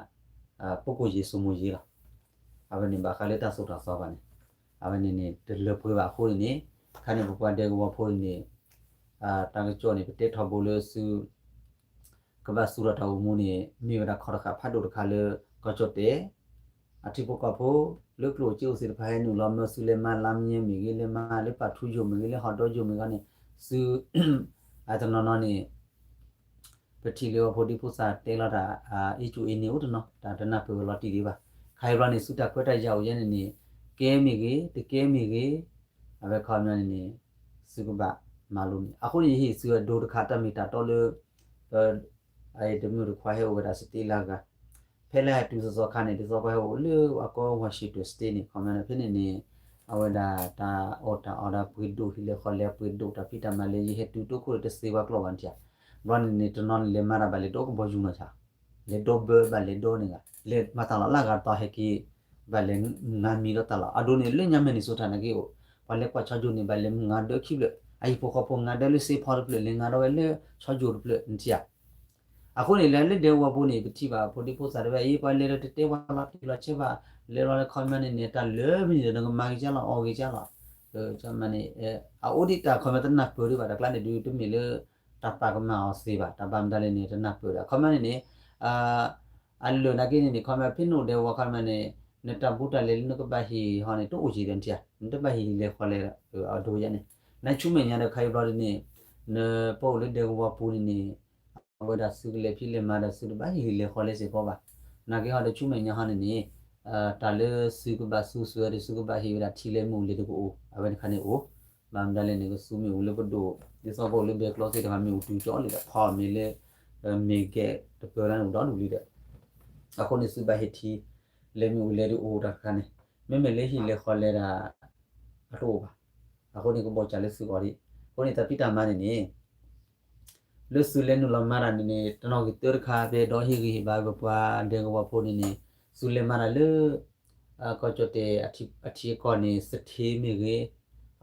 ပုဂ္ဂိုလ်ရေးစိုးမိုးရေးလီၤ. အဝဲန့ၣ်ဘၣ်ဃးလၢတၢ်သိၣ်တၢ်သီဘၣ်န့ၣ် အဝဲန့ၣ်န့ၣ် တလၢပှဲၤဘၣ်အဃိန့ၣ်န့ၣ် ခါန့ၣ်ပပှၤဒဲကဝီၤဖိန့ၣ်န့ၣ် တၢ်ကစီၣ်န့ၣ် ပတဲထီဘိလၢသု ကဘၣ်သူၣ်ထီၣ်တၢ်အိၣ်မူန့ၣ် မ့ၢ်ဝဲဒၣ်ခီတဃာ်ဖးဒိၣ်တခါလၢ ကီၢ်ကၠီၣ်တဲာ် အထံဖိကီၢ်ဖိ လၢကျိၣ်စ့အိၣ်သ့ၣ်တဖၣ်ဟဲနုာ်လီၤ မၢသုလဲၤမၤလါမၠဲမ့ၢ်ဂ့ၤ လဲၤမၤလၢပာ်ထူယိာ်မ့ၢ်ဂ့ၤ လၢဟီၣ်ဒီယိာ်မ့ၢ်ဂ့ၤန့ၣ် သု အတနီၤနီၤန့ၣ် ပထံၣ်လၢအဖိဒံဖိသၣ်တဲလီၤတၢ် အ့ၣ်ကူအ့ၣ်န့ၣ်အိၣ်တနီၤ တၢ်တနၢ်ပၢၢ်ဝဲလီၤတံၢ်ဒံးဘၣ်. ခါအံၤဘျီန့ၣ် သုတၢ်ခွဲးတၢ်ယာ်အိၣ်ယဲန့ၣ်န့ၣ် ကဲမ့ၢ်ဂ့ၤ တကဲမ့ၢ်ဂ့ၤ, အဝဲခီပညီန့ၣ်န့ၣ် သုကဘၣ်မၤလိန့ၣ်. အဃိန့ၣ် ယဟ့ၣ်သုအဒိတခါ တၢ်မ့ၢ်တၢ်တီလၢ ပ အတမုၢ်တခွါဟဲအိၣ်ဝဲဒၣ် state လၢအဂၤ, ဖဲလၢအတုၤစီၤစီၤခါန့ၣ် ဒ်သိးပှၤဟဲအိၣ်လၢအကီၢ် Washington State န့ၣ် ခီပညီန့ၣ် ဖဲန့ၣ်န့ၣ် အဝဲဒၣ်တၢ်အီၣ်တၢ်အီဒီးပှ့ၤဒိၣ် ဟံၣ်လဲၤဃီလဲၤပှ့ၤဒိၣ် တၢ်ဖံးတၢ်မၤလၢယဟဲတုၤတိခိၣ်လၢတသ့ဝဲကျိာ်ဘၣ်န့ၣ်ဧါ. ဘျီန့ၣ်န့ၣ် တနီၤန့ၣ် လဲၤမၤတၢ်ဘၣ်လဲၤဒိကဘီယူၤနီၤဆါ, လဲၤဒိဘၢဘၣ်လဲၤဒိန့ၣ်ဂ့ၤ လဲၤမၤတၢ်လီၤလၢအဂၤတတီၤဟဲက့ၤ ဘၣ်လဲၤမၤမံၤဒီးတၢ်လီၤ. အဒိန့ၣ် လၢညါ Minnesota နာ်က့အိၣ် ပှၤလဲၤကွၢ်ဆီယိာ်န့ၣ် ဘၣ်လဲၤမၤဒၢခံဖျၢၣ်, အဟံၣ်ဖိဃီဖိမၤဒၢလၢစ့ဖီတဖျၢၣ် လဲၤမၤဒၢဝဲလၢဆီယိာ်တဖျၢၣ် နထံၣ်ဧါ. အဃိန့ၣ် လၢလၢဒဲကဝီၤပူၤန့ၣ် ပထံၣ်ဘၣ်ဖိဒံဖိသၣ်တဖၣ်အံၤ ပှၤလဲၤဒီးတတဲဝဲလီၤတံၢ်လီၤဆဲးဘၣ်, လဲၤလီၤလၢခီပညီန့ၣ်န့ၣ် တၢ်လၢမနုၤဒီး နကမၤက့ၤကၢ်လီၤ အီၣ်က့ၤကၢ်လီၤ. န့ၣ် အအိၣ်ဒံးတၢ်ခီပညီတနၢ်ပၢၢ်ဒံးဘၣ် တၢ်ကျါန့ၣ်ဒုး တမ့ၢ်လၢ တၢ်ပာ်ကမၣ်အီၤသ့ဘၣ် တၢ်ဘၣ်မတၤလဲၣ်န့ၣ် တနၢ်ပၢၢ်ဒီး ခီပညီန့ၣ်န့ၣ် အလၢာ်နာ်က့န့ၣ်န့ၣ် ခီပညီဖဲနအိၣ်ဒဲကဝီၤခီပညီန့ၣ် နတၢ်ဘူးတၢ်လဲၤလၢနကဘၣ်ဟ့ၣ်ဟီန့ၣ် တအိၣ်က့ၤဒီးနထံၣ်ဧါ, နတဘၣ်ဟ့ၣ်ဟံၣ်လဲၤဃီလဲၤ အဒိယါန့ၣ် နဆူမဲာ်ညါဒီးခါအံၤဘျီဒ်န့ၣ် နပအိၣ်လၢဒဲကဝီၤပူၤန့ၣ်န့ၣ် အဝဲဒၣ်သုကလဲၤဖံးလဲၤမၤဒီး သုတဘၣ်ဟ့ၣ်ဟံၣ်လဲၤဃီလဲၤစ့ၢ်ကီးဘၣ်. နာ်က့ဟီဒီးဆူမဲာ်ညါဟီန့ၣ်န့ၣ် တၢ်လၢသုကဘၣ်စူးစွဲဒီး သုကဘၣ်ဟ့ၣ်ဝဲဒၣ်ထံလဲမ့ၣ်အူလဲတကအိၣ် အဝဲန့ၣ်ခါန့ၣ်အိၣ်, ဘၣ်မတၤလဲၣ်န့ၣ် ကစူးမ့ၣ်အူလၢပဒိၣ် ဒ်သိးပအိၣ်လၢဘဲကျီသ့ၣ်တဖၣ် မ့ၣ်အူတုၤကၠီလံဒီး ဖီမ့ၤလၢ မ့ၢ်ကဲတပၢၢ်လၢန့ၣ်အိၣ်ဒီဒူၣ်လံဒီး အဃိန့ၣ် သုဘၣ်ဟ့ၣ်ထံ လဲမ့ၣ်အူလဲဒုးအိၣ်တၢ်တခါန့ၣ် မ့မ့ၢ်လၢဟံၣ်လဲၤဃီလဲၤဒၣ် အတအိၣ်ဘၣ်. အဃိန့ၣ် ကဘီၣ်စၢ်လၢသုဂီၢ်ဒံး. အဃိန့ၣ် တၢ်ဖံးတၢ်မၤန့ၣ်န့ၣ် လၢသုလဲၤနုာ်လီၤမၤတၢ်န့ၣ်န့ၣ် တနီၤဂ့ၤတၢတခါ ပအဲၣ်ဒိးဟ့ၣ်ဂံၢ်ဟ့ၣ်ဘါပပှၤဒဲကဝီၤဖိန့ၣ်န့ၣ် သုလဲၤမၤတၢ်လၢ ကီၢ်ကၠီၣ်တဲၣ်အထံအကီၢ်န့ၣ် စထ့မ့ၢ်ဂ့ၤ,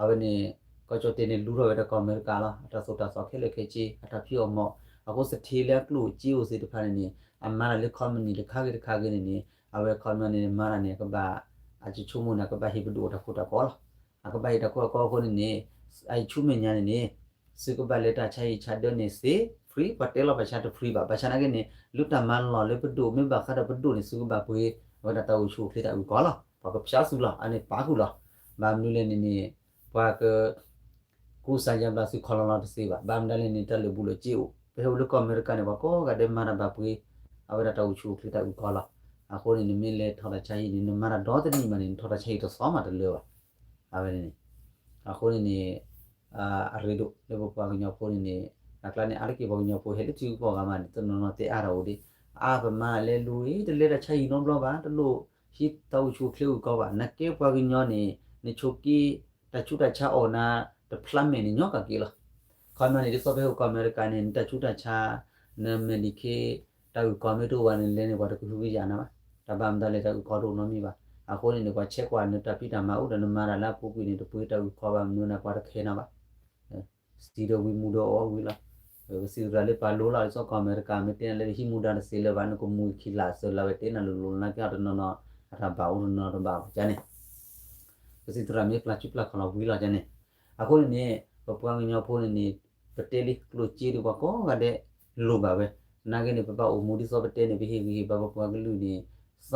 အဝဲန့ၣ် ကီၢ်ကၠီၣ်တဲၣ်န့ၣ်လူထီၣ်ဝဲဒီးကီၢ်အမဲရကၤလီၤ. အတၢ်သိၣ်တၢ်သီခဲလၢာ်ခဲဆ့ အတၢ်ဖံးအီၣ်မီၣ် အဃိစထ့လၢအကျိၣ်အစ့အိၣ်သ့ၣ်တဖၣ်န့ၣ်န့ၣ် အမၤတၢ်လၢ company တခါဂ့ၤတခါဂ့ၤန့ၣ်န့ၣ် အဝဲ company န့ၣ် မၤတၢ်န့ၣ် ကဘၣ် အကဆိကမိၣ်န့ၣ် အကဘၣ်ဟ့ၣ်ပဒိၣ်တၢ်ခိတၢ်ကီလီၤ. အကဘၣ်ဟ့ၣ်တၢ်ခိတၢ်ကီအဃိန့ၣ်န့ၣ် အအံၤဆူမဲာ်ညါန့ၣ်န့ၣ် သုကဘၣ်လဲၤတၢ်ဆါဟံၣ်ဆါဒၢန့ၣ်သ့ free ပှၤတဲလီၤပှၤဆါတ free ဘၣ်. ဘၣ်ဆၣ်နာ်က့န့ၣ် လၢတၢ်မၤလီၢ်လၢပဒိၣ် မ့ၢ်ဘၣ်ဃးဒီးပဒိၣ်န့ၣ် သုကဘၣ်ပှ့ၤ အဝဲဒၣ်တၢ်အိၣ်ဆူၣ်အိၣ်ချ့တၢ်အုၣ်ကီၤလီၤ. ပှၤကဖၠါသုလီၤ အန့ၣ်ပာ်ဃုာ်လီၤ. ဘၣ်မနုၤလဲၣ်န့ၣ်န့ၣ် ပှၤက ကူစါယါဘျါသုခီလီၤလီၤတသ့ဘၣ်. ဘၣ်မနုၤလဲၣ်န့ၣ် တၢ်လၢာ်ဘူၣ်လၢာ်စ့အိၣ် ပဟဲအိၣ်လၢကီၢ်အမဲရကၤန့ၣ် ပှၤကိးဂၤဒဲးမၤတၢ်ဘၣ်ပှ့ၤ အဝဲဒၣ်တၢ်အိၣ်ဆူၣ်အိၣ်ချ့တၢ်အုၣ်ကီၤလီၤ. အဃိန့ၣ် နမ့ၢ်လဲၤထီၣ်တၢ်ဆါဟံၣ်န့ၣ် နမၤတၢ်ဒီတနံၣ်မးန့ၣ် နထီၣ်တၢ်ဆါဟံၣ်တသီမးတလၢာ်ဘၣ်. အဝဲန့ၣ် အဃိန့ၣ်န့ၣ် အရ့ဒိၣ်လၢပပှၤကညီဖိန့ၣ်န့ၣ် တၢ်ကျါန့ၣ် အါတက့ၢ်ပှၤကညီဖိဟဲလၢထံဂုၤကီၢ်ဂၤမးန့ၣ် တနီၤနီၤတဲအါတၢ်အိၣ်ဒံး အါပမၤလဲၤလူၤအံၤ တလဲၤတၢ်ဆါဟံၣ်နီတဘျီဘၣ် တလိၣ်ဟံးတၢ်အိၣ်ဆူၣ်အိၣ်ချ့အုၣ်ကီၤဘၣ်. နကဲပှၤကညီန့ၣ် နဆိးက့ တၢ်ဆူးတၢ်ဆါအီၣ်နၤ တဖျါမဲာ်န့ၣ် ညီကက့ၤလီၤ. ခီပညီန့ၣ် ဒ်သိးပဟဲအိၣ်ကီၢ်အမဲရကၤန့ၣ် နတၢ်ဆူးတၢ်ဆါ န Medicaid တၢ်အုၣ်ကီၤမ့ၢ်တအိၣ်ဘၣ်န့ၣ် လဲၤန့ၣ် ပှၤတကဟုကယာ်နၤဘၣ်. တၢ်ဘၣ်မတၤလဲၣ် တၢ်အုၣ်ကီၤတအိၣ်နီတမံၤဘၣ်. အဃိန့ၣ်န့ၣ် ပှၤဆဲးကွၢ်နတၢ်ဖံးတၢ်မၤအိၣ်ဒီး နမၤတၢ်လၢအပူၤကွံာ်န့ၣ် တပှ့ၤတၢ်အုၣ်ကီၤဘၣ် မနုၤန့ၣ် ပှၤတခဲနၤဘၣ်. စံးဒီးဝံၤမူဒီးအီၣ်ဝံၤလီၤ. ကစံးသရၣ်လၢပာ်လိလီၤ ဒ်သိးကီၢ်အမဲရကၤ မ့ၢ်တဲနၤလၢ ဟံးမူဒါတသ့လၢၤဘၣ် နကမူခံလၢာ်စၢၤလၢၤဝဲ တဲနၤလိၤလိၤ နာ်က့အီၤတနီၤနီၤ အတၢ်ဘၣ်အိၣ်တနီၤတဘၣ်ဘၣ်န့ၣ် ကစံးသရၣ်မ့ၢ်ပျၢ်စုပျၢ်ခီၣ်လီၤဝံၤလီၤန့ၣ်. အဃိန့ၣ်န့ၣ် ပပှၤကညီဖိန့ၣ်န့ၣ် ပတဲလံ ကျိၣ်စ့ဒ်ပှၤကိးဂၤဒဲးလိၣ်ဘၣ်ဝဲ. နာ်က့န့ၣ် ပဘၣ်အိၣ်မူဒ်သိးပတဲန့ၣ် ပဟ့ၣ်ဂံၢ်ဟ့ၣ်ဘါပပှၤကလုာ်န့ၣ် သးလီတၢ်ဖ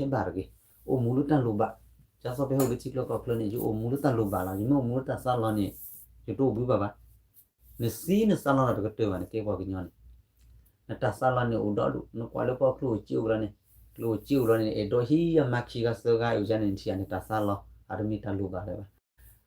ဲဘၣ်တဂ့ၤ. အိၣ်မူလၢတၢ်လိၣ်ဘၣ်. ဒ်သိးပဟဲအိၣ်လၢထံချၢကီၢ်ချၢန့ၣ် ယအိၣ်မူလၢတၢ်လိၣ်ဘၣ်လီၤ. ယမ့ၢ်အိၣ်မူလၢတၢ်သးလီန့ၣ် ယတအိၣ်ဘှံးဘၣ်ဘၣ်. နသံနသးလီတၢ်တကတၢၢ်ဘၣ် နကဲပှၤကညီန့ၣ် နတၢ်သးလီန့ၣ်အိၣ်ဒီဒူၣ် နကွၢ်လၢပှၤကျိၣ်အိၣ်စ့အိၣ်လီၤန့ၣ် ကျိၣ်အိၣ်စ့အိၣ်လီၤန့ၣ် အဲၣ်ဒိးဟံးအမါခံဂၤသၢဂၤအံၤန့ၣ် နထံၣ်ဧါန့ၣ် တၢ်သးလီ အတမ့ၢ်တၢ်လိၣ်ဘၣ်လၢၤဘၣ်.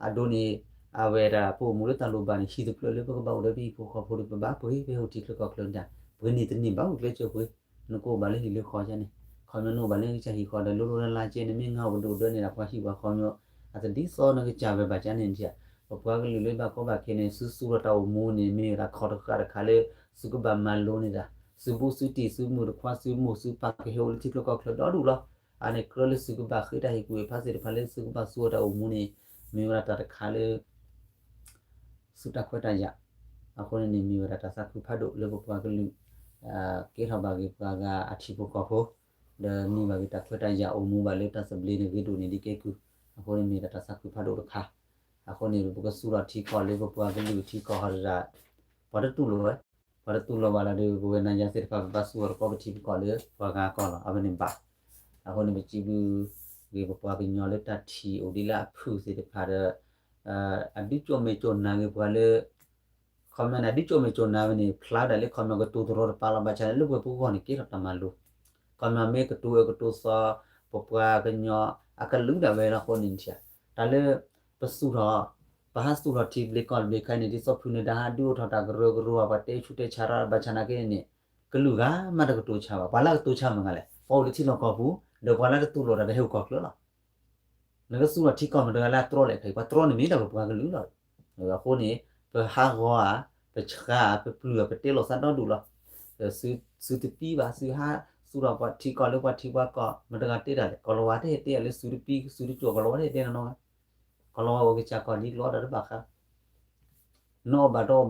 အဒိန့ၣ် အဝဲဒၣ်ပအိၣ်မူလၢတၢ်လိၣ်ဘၣ်န့ၣ် ဟံၣ်တဖျၢၣ်လၢပကဘၣ်အိၣ်ဒီးပဟံၣ်ဖိဃီဖိဒီး ပဘၣ်ပှ့ၤ ပဟဲအိၣ်ထံချၢကီၢ်ချၢန့ၣ် ပှ့ၤန့ၢ်တန့ၢ်ဘၣ်အိၣ်ကျဲကၢၤပှ့ၤ. နကအိၣ်ဘၣ်လၢဟံၣ်လၢဃီန့ၣ် ခီပညီနအိၣ်ဘၣ်လၢကစၢ်ဟံၣ်ဃီဒီး လိၤလိၤလၢ်လၢ်ကဲန့ၣ် မ့ၢ်ငါအိၣ်ပဒိၣ်ဒၢန့ၣ်ဒီး ပှၤဟံၣ်ပှၤဃီမ့ၢ် အတဒ်သိးနကစၢ်ဝဲဘၣ်န့ၣ် ပပှၤကလုာ်လၢဘၣ်ကီဘၣ်ခဲန့ၣ် သုသူၣ်ထီၣ်တၢ်အိၣ်မူန့ၣ် မ့ၢ်ဝဲဒၣ်ခီၣ်တဃာ်တခါလၢ သုကဘၣ်မၤလိန့ၢ်တၢ် သုဘူးသုတံၢ် သုမုၣ်တခွါ သုမိၢ်သုပၢ်ကဟဲအိၣ်လၢထံချၢကီၢ်ချၢဒီဒူၣ်လီၤ. အန့ၣ်ကြၢးလၢသုကဘၣ်ဃ့တၢ်ဟ့ၣ်ကူၣ်ဟ့ၣ်ဖးသ့ၣ်တဖၣ်လၢသုကဘၣ်သူၣ်ထီၣ်တၢ်အိၣ်မူန့ၣ် မ့ၢ်ဝဲဒၣ်တၢ်တခါလၢ သုတၢ်ခွဲးတၢ်ယာ်. အဃိန့ၣ်န့ၣ် မ့ၢ်ဝဲဒၣ်တၢ်သးခုဖးဒိၣ်လၢပပှၤကလုာ် ကဲထီၣ်ဘၣ်က့ၤပှၤဂၤအထံဖိကီၢ်ဖိ ဒီးန့ၢ်ဘၣ်က့ၤတၢ်ခွဲးတၢ်ယာ် အိၣ်မူဘၣ်လၢတၢ်သဘျ့န့ၣ်ဂ့ၤဒိၣ်န့ၢ်ဒံးကဲကုၢ်. အဃိန့ၣ်မ့ၢ်ဒၣ်တၢ်သးခုဖးဒိၣ်တခါ. အဃိန့ၣ် ပကသူၣ်ထီၣ်ထံကီၢ်လၢပပှၤကလုာ်ထံကီၢ်ဟီဒၣ် ပှၤတတူၢ်လိာ်ဝဲ, ပှၤတတူၢ်လိာ်ဘၣ်လၢဒီး ပဝဲနၤယၤသ့ၣ်တဖၣ် ပဘၣ်သူၣ်ထီၣ်တကီၢ်ပထံပကီၢ်လၢပှၤဂၤအကီၢ်လီၤ. အဝဲန့ၣ်ဘၣ်. အဃိန့ၣ် ပစံးဘျုးဂ့ၤပပှၤကညီလၢတၢ်ထံၣ်အိၣ်ဒ်လၢအဖုၣ်သ့ၣ်တဖၣ်ဒီး အဒုးကၠိၣ်မဲာ်ကၠိၣ်နါဂ့ၤပှၤလၢ ခီပညီန့ၣ် အဒုးကၠိၣ်မဲာ်ကၠိၣ်နါဝဲန့ၣ် ဖျါဝဲဒၣ်လၢခီပညီကတိၤသရီတပါလီၤ. ဘၣ်ဆၣ်န့ၣ် လၢပှၤပဂီၢ်န့ၣ် ကဲထီၣ်တၢ်မၤလိ ခီပညီမ့ၢ်ကတိၤအၢကတိၤသီ ပပှၤကညီအကလုာ်ဒၣ်ဝဲလီၤအဃိန့ၣ် တၢ်လၢ ပစူၢ်ထီၣ် ပဟးစူၢ်ထီၣ်ထံသဘျ့ကီၢ်သဘျ့ခဲအံၤန့ၣ် ဒ်သိးဖုနၢၤဒါဟးဒုးအိၣ်ထီၣ်တၢ်ကရၢကရိ ပှၤတဲဆူၣ်တဲဆါတၢ်ဘၣ်ဆၣ်နာ်က့န့ၣ် ကလုာ်ဂၤမးတကတိၤဆါဘၣ်. ပှၤလၢကတိၤဆါမတၤတဂၤလဲၣ်, ပှၤအိၣ်လၢထံလီၢ်ကီၢ်ပူၤ ဒီးပှၤလၢတတူၢ်လိာ်တၢ်ကဟဲအိၣ်ကီၢ်ချၢလီၤ. နကစူၢ်ထီၣ်ထံကီၢ်မတၤတဂၤလၢအတြီလဲၣ်ခဲအံၤ, ပှၤတြီန့ၣ်မ့ၢ်ဒၣ်ပပှၤကလုာ်လီၤ. အဃိန့ၣ် ပဟးဂီၤဧါ, ပဆှါဧါ, ပပျုၢ်ဧါ, ပတဲလိာ်သးဒီဒူၣ်လီၤ. သုတသံဘၣ်, သုဟးစူၢ်ထီၣ်ပှၤထံကီၢ်လၢပှၤထံပှၤကီၢ် မတၤတဂၤတဲတၢ်လဲၣ်. ကီၢ်လီၤဝါတဟဲတဲအီၤလၢသုတပံသုတကၠိၣ်, ကီၢ်လီၤဝါတဟဲတဲနီတဂၤ.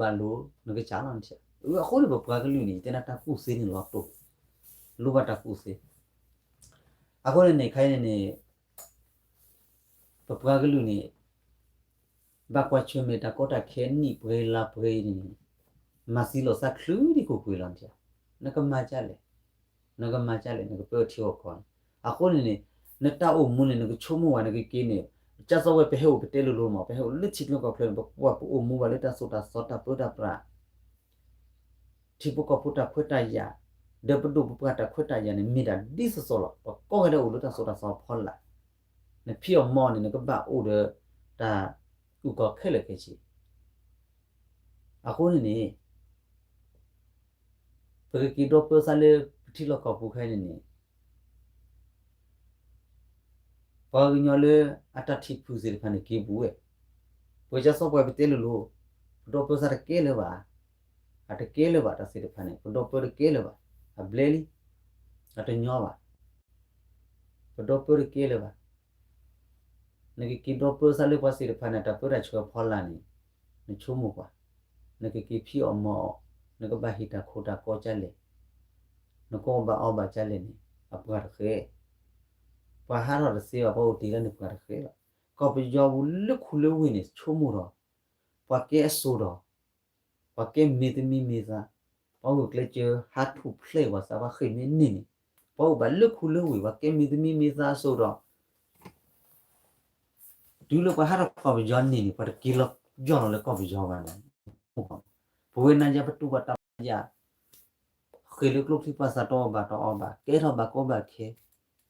ကီၢ်လီၤဝါအကစၢ်ကီၢ်လံ လီၤတၢ်တဘၣ်ဃး နအီၣ်ဘၣ်တအီၣ်ဘၣ်လိၤ နကစၢ်လီၤနထံၣ်. အဃိန့ၣ်ပပှၤကလုာ်န့ၣ် ယတဲနၤတၢ်ကူၣ်သ့န့ၣ်လီၤတိၢ်, လိၣ်ဘၣ်တၢ်ကူၣ်သ့. အဃိန့ၣ်န့ၣ် ခဲအံၤန့ၣ်န့ၣ် ပပှၤကလုာ်န့ၣ် ဘၣ်ကွၢ်ဆၢၣ်မဲာ်တၢ်ကီတၢ်ခဲနံၣ်ပှဲၤလါပှဲၤအံၤန့ၣ် မၤသံလိာ်သးချုးဒံးကိးကွံာ်လီၤနထံၣ်. နကမၤဒ်လဲၣ်, နကမၤဒ်လဲၣ် နကပၢထံအီၣ်ကီၢ်န့ၣ်. အဃိန့ၣ်န့ၣ် နတၢ်အိၣ်မူန့ၣ် နကဆိကမိၣ်ဝဲ နကက့ၤန့ၣ် ကၢ်သိးဝဲပဟဲအိၣ်ပတဲလိၤလိၤမး, ပဟဲအိၣ်လၢထံချၢကီၢ်ချၢန့ၣ် ပကွၢ်ပအိၣ်မူဘၣ်လၢတၢ်သိၣ်တၢ်သီတၢ်ပၢတၢ်ပြး ထံဖိကီၢ်ဖိတၢ်ခွဲးတၢ်ယာ်, ဒီးပဒိၣ်ပပှၢ်တၢ်ခွဲးတၢ်ယာ်န့ၣ် မ့ၢ်ဒၣ်ဒ်သိးသိးလီၤ. ပကိးဂၤဒဲးအိၣ်လၢတၢ်သိၣ်တၢ်သီဖီလာ်, နဖံးအီၣ်မၤအီၣ်န့ၣ် နကဘၣ်အိၣ်ဒီးတၢ်အုၣ်ကီၤခဲလၢာ်ခဲဆ့. အဃိန့ၣ်န့ၣ် ပကက့ၤဒီပၢသးလၢပထံလီၢ်ကီၢ်ပူၤခဲအံၤန့ၣ်န့ၣ် ပှၤကညီလၢအတၢ်ထံၣ်ဖုးသ့ၣ်တဖၣ်န့ၣ် က့ၤပူၤဝဲ, ပကစၢ်စီပှၤပတဲလိၤလိၤ, ပဒီပၢသးတကဲလၢၤဘၣ်, အတကဲလၢၤဘၣ်တၢ်သ့ၣ်တဖၣ်န့ၣ် ပဒီပၢတကဲလၢၤဘၣ်, အဘျဲလံ, အတညီဘၣ်, ပဒီပၢတကဲလၢၤဘၣ်. နကက့ၤဒီပၢသးလၢပှၤသ့ၣ်တဖၣ်န့ၣ် တၢ်ပၢတၢ်ဆှၢဖီလာ်န့ၣ် နဆိကမိၣ်ကွၢ်, နကက့ၤဖံးအီၣ်မၤအီၣ်, နကဘၣ်ဟ့ၣ်တၢ်ခိတၢ်ကီကၢ်လဲၣ်, နကအီၣ်ဘၣ်အီဘၣ်ကၢ်လဲၣ်န့ၣ် အပှၤတဃဲ, ပှၤဟးထီၣ်တသ့ဘၣ် ပှၤအိၣ်တ့ၢ်လၢန့ၣ်ပှၤတဃဲလီၤ. ကီၢ်ပယီၤပူၤလၢခူလၢဝ့ၢ်န့ၣ် ဆိကမိၣ်ဒီး ပှၤကဲအစိၤဒီး ပှၤကဲမ့ၢ်သမံမ့ၢ်သါ, ပှၤဂုာ်ကျဲးစၢးဟးထူၣ်ဖျဲးပှၤသးပှၤဃ့ၢ်မ့ၢ်န့ၢ်န့ၣ်, ပှၤအိၣ်ဘၣ်လၢခူလၢဝ့ၢ် ပှၤကဲမ့ၢ်သမံမ့ၢ်သါအစိၤဒီး တုၤလၢပှၤဟးထီၣ်ကီၢ်ပယီၤန့ၢ်န့ၣ် ပှၤတက့ၤလီၤယီၢ်လီၤလၢကီၢ်ပယီၤဘၣ်န့ၣ်, ပဝဲနၤယၤပတူၢ်ဘၣ်တၢ်ဘၣ်ယၤ, ဃ့ၢ်လၢကျိချံပှၤသးတအီၣ်ဘၣ်တအီဘၣ်, ကဲထီၣ်ဘၣ်ကီဘၣ်ခဲ,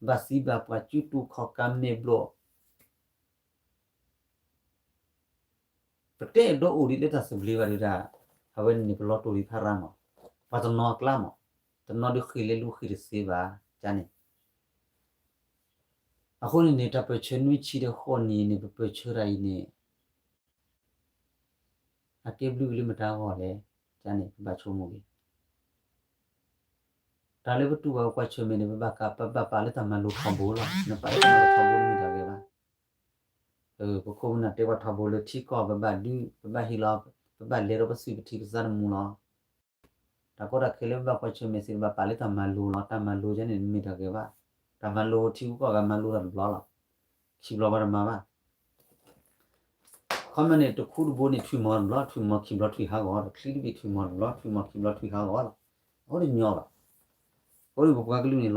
ဘၣ်သံဘၣ်ပှၢ် စုတူာ်ခီၣ်ကးမဲာ်ဘျီၣ် ပတဲအဒိအိၣ်ဒံးလၢတၢ်သဘျ့ဘၣ်ဒီးဒၣ်, အဝဲန့ၣ်န့ၣ် ပလီၤတိၢ်ဒံးဖးရါမး, ပှၤတနီၤအကျါမး, တနီၤဒုးဃ့ၢ်လၢလူဃ့ၢ်တသ့ဘၣ်, ကန့ၣ်. အဃိန့ၣ်န့ၣ် တၢ်ပၢၢ်ဆၢနွံဆံဒီးဃိးနံၣ်န့ၣ် ပပၢၢ်ဆၢတၢ်အံၤန့ၣ် အကဲဘျုးက့ၤလၢမတၤအဂီၢ်လဲၣ်, ကန့ၣ် ပဘၣ်ဆိကမိၣ်က့ၤ တၢ်လၢပတူၢ်ဘၣ်ပကွၢ်ဆၢၣ်မဲာ်န့ၣ် ပဘၣ်က, ပဘၣ်ပာ်လၢတၢ်မၤလိထီဘိလီၤ. နပာ်လၢတၢ်မၤလိထီဘိန့ၣ်မ့ၢ်တၢ်ဂ့ၤဘၣ်. ပခိၣ်ပနၢ်တဲပှၤထီဘိလၢထံကီၢ် ပဘၣ်ဒုး, ပဘၣ်ဟ့ၣ်လီၤ, ပဘၣ်လဲၤဒီးပသွံၣ်ပထံပသးတမူလီၤ. တၢ်ကီတၢ်ခဲလၢပဘၣ်ကွၢ်ဆၢၣ်မဲာ်သ့ၣ်တဖၣ် ပဘၣ်ပာ်လၢတၢ်မၤလိလီၤ. တၢ်မၤလိယဲန့ၣ် မ့ၢ်တၢ်ဂ့ၤဘၣ်. တၢ်မၤလိထံဂုၤကီၢ်ဂၤမၤလိတၢ်တဘျီလီၤ. ခံဘျီပှၤတမၤဘၣ်. ခီမ့ၢ်န့ၣ် တခူတဘိန့ၣ် ထွံၣ်မီၤတဘျီ, ထွံၣ်မီၤခံဘျီထွံၣ်ဟးဂီၤဒီး ချံတ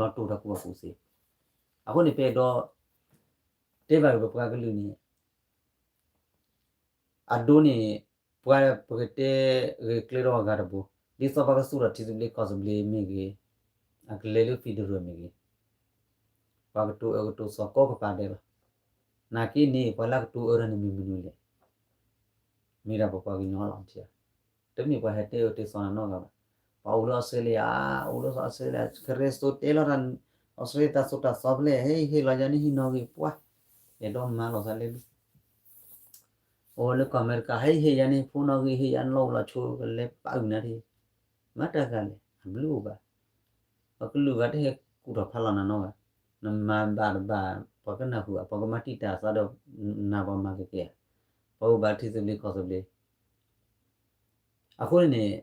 ဘ့ၣ်ထွံၣ်မီၤတဘျီ, ထွံၣ်မီၤခံဘျီထွံၣ်ဟးဂီၤလီၤ. အဃိန့ၣ်ညီဘၣ်. အဃိန့ၣ်ပပှၤကလုာ်န့ၣ် လီၤတိၢ်တၢ်ကူၣ်ဘၣ်ကူၣ်သ့. အဃိန့ၣ် ပအဲၣ်ဒိးတဲဘၣ်က့ၤပပှၤကလုာ်န့ၣ် အဒိန့ၣ် ပှၤပကတဲဂဲၤကျဲဒီးအဂၤတဘိ, ဒ်သိးပှၤကသူၣ်ထီၣ်ထံသဘျ့ကီၢ်သဘျ့မ့ၢ်ဂ့ၤ, အကလဲၤလၢ federal မ့ၢ်ဂ့ၤ, ပှၤကတိၤအၢကတိၤသီကိးကပၤဒဲးလီၤ. နာ်က့န့ၣ် ပှၤလၢကတိၤအၢတၢ်န့ၣ်မ့ၢ်မနုၤလဲၣ်. မ့ၢ်ဒၣ်ပပှၤကညီလီၤ. တမ့ၢ်ပှၤဟဲတဲအၢတဲသီနၤနီတဂၤဘၣ်. ပှၤအိၣ်လၢအီစထြ့လယါ, အိၣ်လၢအီစထြ့လယါ, ခရံာ်စိတဲလီၤတၢ် အီစထြ့လယါတၢ်သိၣ်တၢ်သီဖဲလဲၣ်, ဟဲဟ့ၣ်လီၤယၤန့ၣ်ဟံၣ်နီၣ်ဂံၢ်ပှၤ, အဲၣ်ဒိးမၤလီၤသးလဲၣ်လံ. အိၣ်လၢကီၢ်အမဲရကၤ ဟဲဟ့ၣ်ယၤန့ၣ် ဖိနီၣ်ဂံၢ် ဟ့ၣ်ယၤန့ၣ်လီၢ်အိၣ်လီၢ်ဆိး ကလဲၤပာ်အုၣ်နၤဒၣ်, မၤတၢ်ဂၤလဲၣ် အဘျုးအိၣ်ဘၣ်. ပှၤကလုာ်ဂၤတဟဲကူၣ်ထီၣ်ဖးလီၤနၤနီတဂၤ, နမၤဘၣ်တဘၣ် ပှၤကနၢ်ဟူဧါ, ပှၤကမၤတံာ်တာ်သးဒီးနၤ ပှၤမၤကကဲဧါ. ပှၤအိၣ်ဘၣ်ထံသဘျ့ကီၢ်သဘျ့ အဃိန့ၣ်န့ၣ်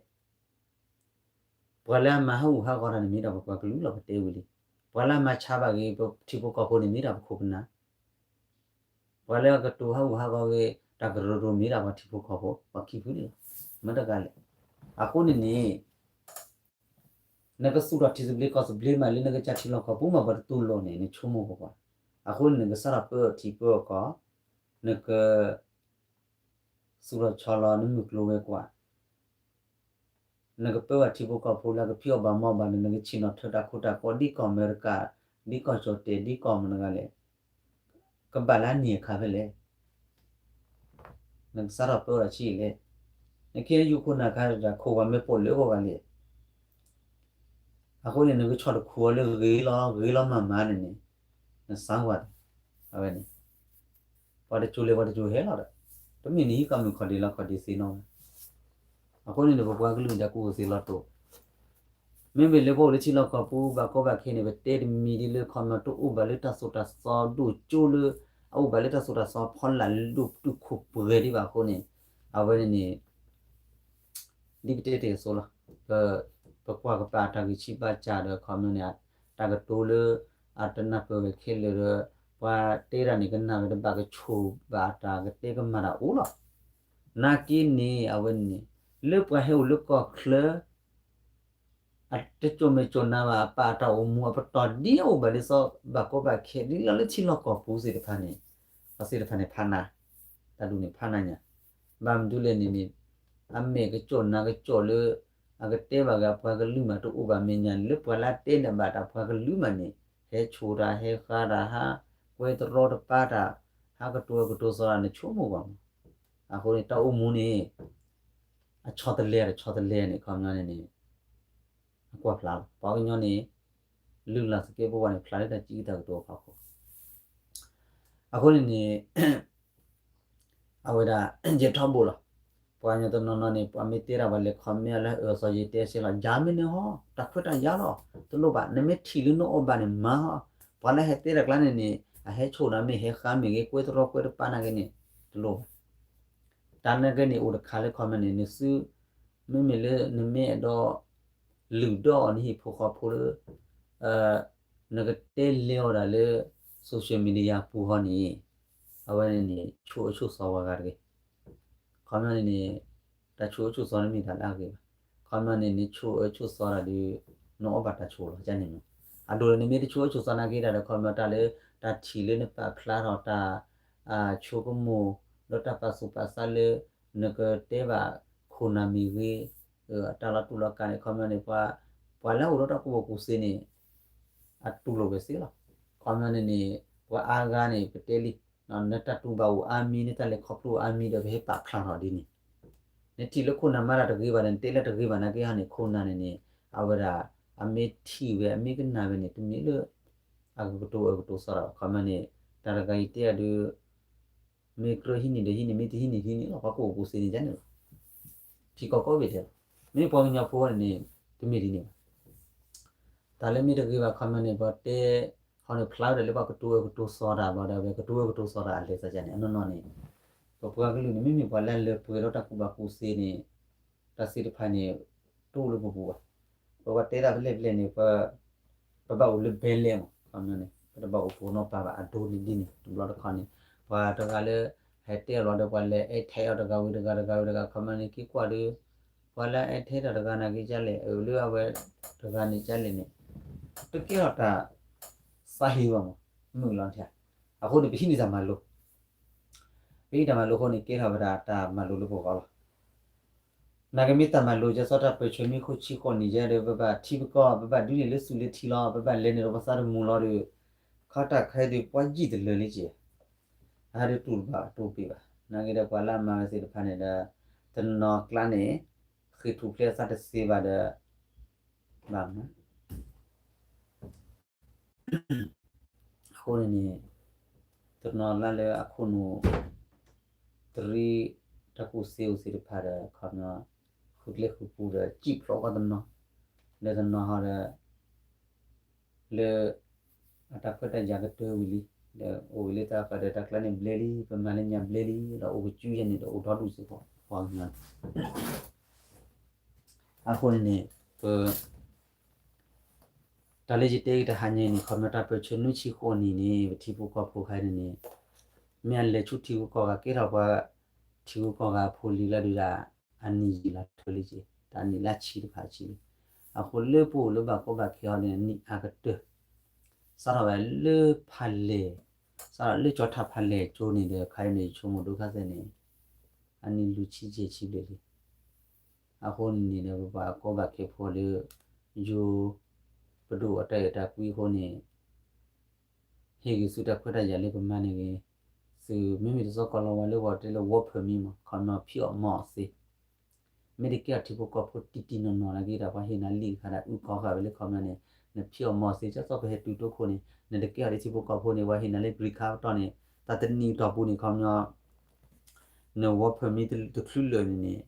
ပှၤလၢအမၤဟးဂူာ်ဟးဂီၤတၢ်န့ၣ် မ့ၢ်ဒၣ်ပပှၤကလုာ်လီၤ ပတဲဝံၤလံ. ပှၤလၢအမၤဆါဘၣ်ဂ့ၤ ပထံဖိကီၢ်ဖိန့ၣ် မ့ၢ်ဒၣ်ပခိၣ်ပနၢ်, ပှၤလၢအကတိၤဟးဂူာ်ဟးဂီၤဂ့ၤ တၢ်ကရၢကရိမ့ၢ်ဒၣ်ပှၤထံဖိကီၢ်ဖိ ပှၤခံဖုန့ၣ်လီၤ. မတၤတဂၤလဲၣ်. အဃိန့ၣ်န့ၣ် နကသူၣ်ထီၣ်ထံသဘျ့ကီၢ်သဘျ့မး လၢနကစၢ်ထံလီၢ်ကီၢ်ပူၤမး ပှၤတတူၢ်လိာ်န့ၣ် နဆိကမိၣ်ကွၢ်ကွၢ်. အဃိန့ၣ် နကစးထီၣ်ပၢထံပၢကီၢ်, နက သူၣ်ထီၣ်ဆီလီၤနမုၢ်ကျိၤဝဲၤကွာ်, နကပၢဘၣ်ထံဖိကီၢ်ဖိလၢကဖံးအီၣ်ဘၣ်မၤအီၣ်ဘၣ်န့ၣ် နကဆ့ၣ်နီၤထၢတၢ်ခိတၢ်ကီဒ်ကီၢ်အမဲရကၤ, ဒ်ကီၢ်ကၠီၣ်တဲာ် ဒ်ကီၢ်မတၤတဂၤလဲၣ်, ကဘၣ်လၢအနံၣ်အခါဖဲလဲၣ်, နကစးထီၣ်ပၢဒီးဆံးလဲၣ်, နခ့ယူၢ်ခိၣ်နၢ်ခါဒီး ခိၣ်ဝဲမ့ၢ်ပိာ်လၢအဂီၢ်ဘၣ်လဲၣ်. အဃိန့ၣ် နကဆီၣ်တခူအီၤလၢဂ့ၤလီၤ ဂ့ၤလီၤမၤမၤန့ၣ်န့ၣ်, နစးဝၤ, အဝဲန့ၣ် ပှၤတစိၤလဲၤပှၤတစိၤဟဲလီၤဒီး, တမ့ၢ်နဟံးကီၢ်မုၢ်ခီၣ်ဒ့လီၤခီၣ်ဒ့သ့နီၤ. အဃိန့ၣ်ဒီး ပပှၤကလုာ်န့ၣ် တၢ်ကူၣ်သ့လီၤတိာ်, မ့မ့ၢ်လၢပအိၣ်လၢထံလီၢ်ကီၢ်ပူၤ ဘၣ်ကီဘၣ်ခဲန့ၣ် ပတဲတမံၤဒ်လၢခီမီ တအိၣ်ဘၣ်လၢတၢ်သိၣ်တၢ်သီဒိၣ်ကၠိလၢ အအိၣ်ဘၣ်လၢတၢ်သိၣ်တၢ်သီဖီလာ်လၢဒိၣ်တုာ်ခိၣ်ပှဲၤဒံးဘၣ်အဃိန့ၣ်, အဝဲန့ၣ်န့ၣ် ဒ်ပတဲတ့ၢ်အသိးလီၤ. ပကွၢ်ကပၤတၢ်ဂံၢ်ဆံးဘၣ်စၢ်ဒီး ခီမီန့ၣ် တၢ်ကတိၤလၢ အတနၢ်ပၢၢ်ဝဲခဲလၢာ်ဒီး ပှၤတဲတၢ်န့ၣ် ကနၣ်ဝဲတဘၣ်ကဆိၣ်ဘၣ်အတၢ်ကတဲကမၣ်တၢ်အိၣ်လီၤ. နာ်က့န့ၣ် အဝဲန့ၣ်န့ၣ် လၢပှၤဟဲအိၣ်လၢကီၢ်ချၢ အတစိၢ်မဲာ်စိၢ်နါဘၣ် အပာ်အတၢ်အိၣ်မူအပတီၢ် ဒ်အအိၣ်ဘၣ်လၢစီၤဘၣ်ကီဘၣ်ခဲ ဒ်လီၤလၢထံလီၢ်ကီၢ်ပူၤသ့ၣ်တဖၣ်န့ၣ်, အသ့ၣ်တဖၣ်န့ၣ်ဖးနၤ, တၢ်ဒ်န့ၣ်ဖးနၤညါ, ဘၣ်မနုၤလဲၣ်န့ၣ်န့ၣ်, အမဲာ်ကစိာ်နါကစိာ်လၢ အကတဲဘၣ်ဂ့ၤအပှၤကလုာ်မးတအိၣ်ဘၣ်မဲာ်ညါန့ၣ် လၢပှၤလၢအတဲန့ၣ်ဘၣ်တၢ်ပှၤကလုာ်မးန့ၣ် ဟဲဆိၣ်တၢ် ဟဲဃါတၢ် ဟးကွဲတရီတပါတၢ် ဟးကတိၤအကတိၤစီၤတၢ်န့ၣ် ဆိကမိၣ်ကွၢ်မး. အဃိန့ၣ် တၢ်အိၣ်မူန့ၣ် အဆီတလဲ တဆီတလဲန့ၣ် ခီပညီန့ၣ်န့ၣ် အကွၢ်ဖျါလီၤ. ပှၤကညီန့ၣ် လုၢ်လၢ်သကဲာ်ပဝးန့ၣ် ဖျါလၢတၢ်စံးတၢ်ကတိၤအဖီခိၣ်. အဃိန့ၣ်န့ၣ် အဝဲဒၣ် ယဲၢ်ထီဘိလီၤ. ပှၤကညီတနီၤနီၤန့ၣ် ပှၤမ့ၢ်တဲတၢ်ပှၤလဲၤ comment လၢအၢၣ်အစီၤယံၤတဲဆဲးလီၤ ယၤမ့ၢ်န့ၣ်ဟီ တၢ်ခွဲးတၢ်ယာ်လီၤ တလိၣ်ဘၣ် နမ့ၢ်ထံၣ်လၢနအိၣ်ဘၣ်န့ၣ်မၤဟီ. ပှၤလၢဟဲတဲတၢ်ကျါန့ၣ်န့ၣ် အဟဲဆိၣ်နၤမ့ၢ်ဟဲဃါမ့ၢ်ဂ့ၤ ကွဲတရီကွဲတပါနာ်က့န့ၣ် တလိၣ်ဘၣ်. တၢ်နာ်က့န့ၣ် အိၣ်တခါလၢ comment န့ၣ် နစု မ့မ့ၢ်လၢနမ့ၢ်အဲၣ်ဒိး လုၢ်ဒီးအီၤနဟံၣ်ဖိဃီဖိလၢ နကတဲလဲၤအီၤဒၣ်လၢ social media ပူၤဟီန့ၣ် အဝဲန့ၣ်န့ၣ် ဆိၣ်အၢဆိၣ်သီဝဲဂၤတဂ့ၤ. ခီပညီန့ၣ်န့ၣ် တၢ်ဆိၣ်အၢဆိၣ်သီန့ၣ်မ့ၢ်တၢ်လၢအဂ့ၤဘၣ်. ခီပညီန့ၣ် နဆိၣ်အၢဆိၣ်သီတၢ်ဒီး နအီၣ်ဘၣ်တၢ်ဆိၣ်လီၤ ကန့ၣ်မး. အဒိၣ်လၢနမ့ၢ်တဆိၣ်အၢဆိၣ်သီနာ်က့တၢ်ဒီး ခီပညီတၢ်လၢ တၢ်ထံၣ်လၢနပာ်ဖျါထီၣ်တၢ် ဆိကမိၣ် ဒီးတၢ်ပာ်သူၣ်ပာ်သးလၢ နကတဲဘၣ်ခိၣ်နၢ်မ့ၢ်ဂ့ၤ အတၢ်လီၤတူၢ်လီၤကာ်န့ၣ် ခီပညီန့ၣ် ပှၤ ပှၤလၢအအိၣ်ဒီးတၢ်ကူၣ်ဘၣ်ကူၣ်သ့န့ၣ် အတူၢ်လိာ်ဝဲသ့လီၤ. ခီပညီန့ၣ်န့ၣ် ပှၤအါဂၤန့ၣ် ပတဲလံ နတၢ်တူၢ်ဘၣ်အိၣ်အါမံၤ နတၢ်လဲၤခီဖျိအိၣ်အါမံၤဒီး ပဟဲပာ်ဖျါထီၣ်ဒ်န့ၣ် နထံၣ်လၢခိၣ်နၢ်မၤတၢ်တဂ့ၤဘၣ်ဒီး နတဲလၢတဂ့ၤဘၣ်နာ်က့ဟီန့ၣ် ခိၣ်နၢ်န့ၣ်န့ၣ် အဝဲဒၣ် အမ့ၢ်ထံၣ်ဝဲ အမ့ၢ်ကနၣ်ဝဲန့ၣ် တမ့ၢ်လၢ အကကတိၤအၢကတိၤသီတၢ်ဘၣ်. ခီပညီန့ၣ် တၢ်တဂၤအံၤတဲအီၤဒုး မ့ၢ်ကြၢးဟံးန့ၢ်ဒီးဟံးန့ၢ် မ့ၢ်တဟံးန့ၢ်ဟံးန့ၢ်လီၤ ပှၤကူၣ်ဘၣ်ကူၣ်သ့န့ၣ် ကန့ၣ်လီၤ. ထံကီၢ်ကိးဘ့ၣ်ဒဲးလီၤ. မ့မ့ၢ်ပှၤကညီဖိန့ၣ်န့ၣ် တမ့ၢ်ဒ်န့ၣ်ဘၣ်. တၢ်လၢမ့ၢ်တဂ့ၤဘၣ် ခီပညီန့ၣ် ပှၤတဲ ဟီန့ၣ်ဖျါဝဲဒၣ်လၢပှၤကတိၤအၢကတိၤသီတၢ်ဘျီဒီး အဝဲကတိၤအၢကတိၤသီတၢ်အလဲၤသးန့ၣ် အနီၢ်နီၢ်န့ၣ် ပပှၤကလုာ်န့ၣ် မ့မ့ၢ်ပှၤလၢအလၢပှဲၤဒီးတၢ်ကူၣ်ဘၣ်ကူၣ်သ့န့ၣ် တၢ်သ့ၣ်တဖၣ်န့ၣ် တအိၣ်လၢပပူၤဘၣ်. ပဝဲတဲတၢ်ဖဲလဲၣ်ဖဲလဲၣ်န့ၣ် ပ ပဘၣ်အိၣ်လၢ balance မး ခီပညီန့ၣ် ပတဘၣ်အိၣ်ပူၤနီၢ်ပၤဘၣ် အဒိန့ၣ်ဒ်န့ၣ် တဘျီတခီန့ၣ် ပှၤတဂၤလၢ ဟဲတဲအီၤလီၤဒီး ပှၤလဲၤ attack အီၤတဂၤဝံၤတဂၤ တဂၤဝံၤတဂၤ ခီပညီန့ၣ် က့ၤကွၢ်ဒီး ပှၤလၢအ attack တၢ်တဂၤနာ်က့ကလဲၣ် အၢၣ်လၢအဝဲတဂၤန့ၣ်ကလဲၣ်န့ၣ် တကဲထီၣ်တၢ် သးဟ့ဝဲမး မုာ်လီၤထံ အဃိန့ၣ် ပဟံးန့ၢ်တၢ်မၤလိ ပဟံးတၢ်မၤလိအဃိန့ၣ် ကဲထီၣ်ဝဲဒၣ်တၢ်မၤလိလၢပဂီၢ်လီၤ. နာ်က့မ့ၢ်တၢ်မၤလိ ယဲစီၤတၢ်ပၢၢ်ဆၢမုၢ်ဃိၣ်ဆံဃိးနံၣ်ယဲဒီး ပဘၣ်ထံပကီၢ် ပဘၣ်ဒုးန့ၢ်လၢသူၣ်လၢထံလီၤ ပဘၣ်လဲၤန့ၢ်ဒီးပသးတမုာ်လီၤဒီး ခီတၢ်ခဲအံၤဒုး ပှၤယံာ်တလၢာ်လံက့ၤ အဟဲဒုးတူၢ်တဘၣ်တူၢ်ပ့ၢ်ဘၣ် နာ်က့ဒီးပှၤလၢအမၤဝဲသ့ၣ်တဖၣ်န့ၣ်ဒီး တနီၤကျါန့ၣ် ဃ့ၢ်ထူၣ်ဖျဲးအသးတသ့ဘၣ်ဒီး ဘၣ်မနုၤ အဃိန့ၣ်န့ၣ် တနီၤလၢ်လၢအခိၣ်နူာ် တရံးတၢ်ကူၣ်သ့အိၣ်သ့ၣ်တဖၣ်ဒီး ခီပညီ ဃုကျဲဃုပူၤဒီး စံၣ်ဖျိးကွၢ်တနီၤ ဒီးတနီၤဟီဒီး လၢ အတၢ်ခွဲးတၢ်ယာ်ကတၢၢ်ဝံၤလံ ဒီးအိၣ်ဝံၤလၢတၢ်ဃးဒီးတၢ်ကျါန့ၣ်ဘျဲလံ ပမၤလၢညါဘျဲလံ ဒီးအိၣ်ကစုယဲၢ်န့ၣ်ဒီးအိၣ်ဒီဒူၣ်စ့ၢ်ကီး ပှၤကညီန့ၣ် အဃိန့ၣ်န့ၣ် ပ တၢ်လၢယတဲက့ၤတဟါညါအံၤန့ၣ် ခီပညီတၢ်ပၢၢ်ဆၢနွံဆံဃိးနံၣ်န့ၣ် ပထံဖိကီၢ်ဖိခါအံၤန့ၣ်န့ၣ် မ့ၢ်အလဲၤဆူထံဂုၤကီၢ်ဂၤ ကဲထီၣ်ပှၤထံဂုၤကီၢ်ဂၤအဖိလံၤလၢဒုးဒၣ် အနံၣ်ယံာ်လီၤထွဲလံက့ၤ တၢ်နံၣ်လၢဆံတဖၣ်ဆံလံ အဃိလၢပအိၣ်လၢဘၣ်ကီဘၣ်ခဲအီၤန့ၣ် နံၣ်အါကတၢၢ် စးထီၣ်ဝဲလၢဖးလဲၢ် စးထီၣ်လၢကၠီထၣ်ဖးလဲၢ်ကၠိန့ၣ်ဒီး ခါအံၤန့ၣ် ယဆိကမိၣ်ဒိၣ်ခါသ့ၣ်န့ၣ် အနံၣ်လွံၢ်ဆံယဲၢ်ဆံဘျဲၣ်လံ အဃိန့ၣ်န့ၣ်ဒီး ပပှၤကီဘၣ်ခဲဖိလၢ ယိၤ ပဒိၣ်အတၢ်အဲၣ်တၢ်ကွံအဃိန့ၣ် ဟ့ၣ်ဂံၢ်ဆူတၢ်ခွဲးတၢ်ယာ်လၢပမၤန့ၢ်ဂ့ၤ, သုမ့မ့ၢ်တစီကီၢ်လီၤဝဲလၢပှၤတဲလၢ work permit မး ခီပညီဖံးအီၣ်မီၢ်အီၣ်သ့, မ့ၢ်တကဲထီၣ်ထံဖိကီၢ်ဖိတံၢ်တံၢ်နီၢ်နီၢ်နာ်က့ဒီး ပှၤဟ့ၣ်နၤလံာ်တခါဒီး အုၣ်ကီၤဃာ်ဝဲလၢခီပညီန့ၣ် နဖံးအီၣ်မီၢ်အီၣ်သ့ ဒ်သိးပဟဲတုၤတိခိၣ်န့ၣ် နတကဲထီၣ်ဒ်ထံဖိကီၢ်ဖိန့ၣ် ပှၤဟ့ၣ်နၤလၢ green card ပတီၢ်န့ၣ် တၢ်တနံၤတီၢ်ပူၤန့ၣ် ခီပညီ န work permit တချုးလၢာ်န့ၣ်န့ၣ်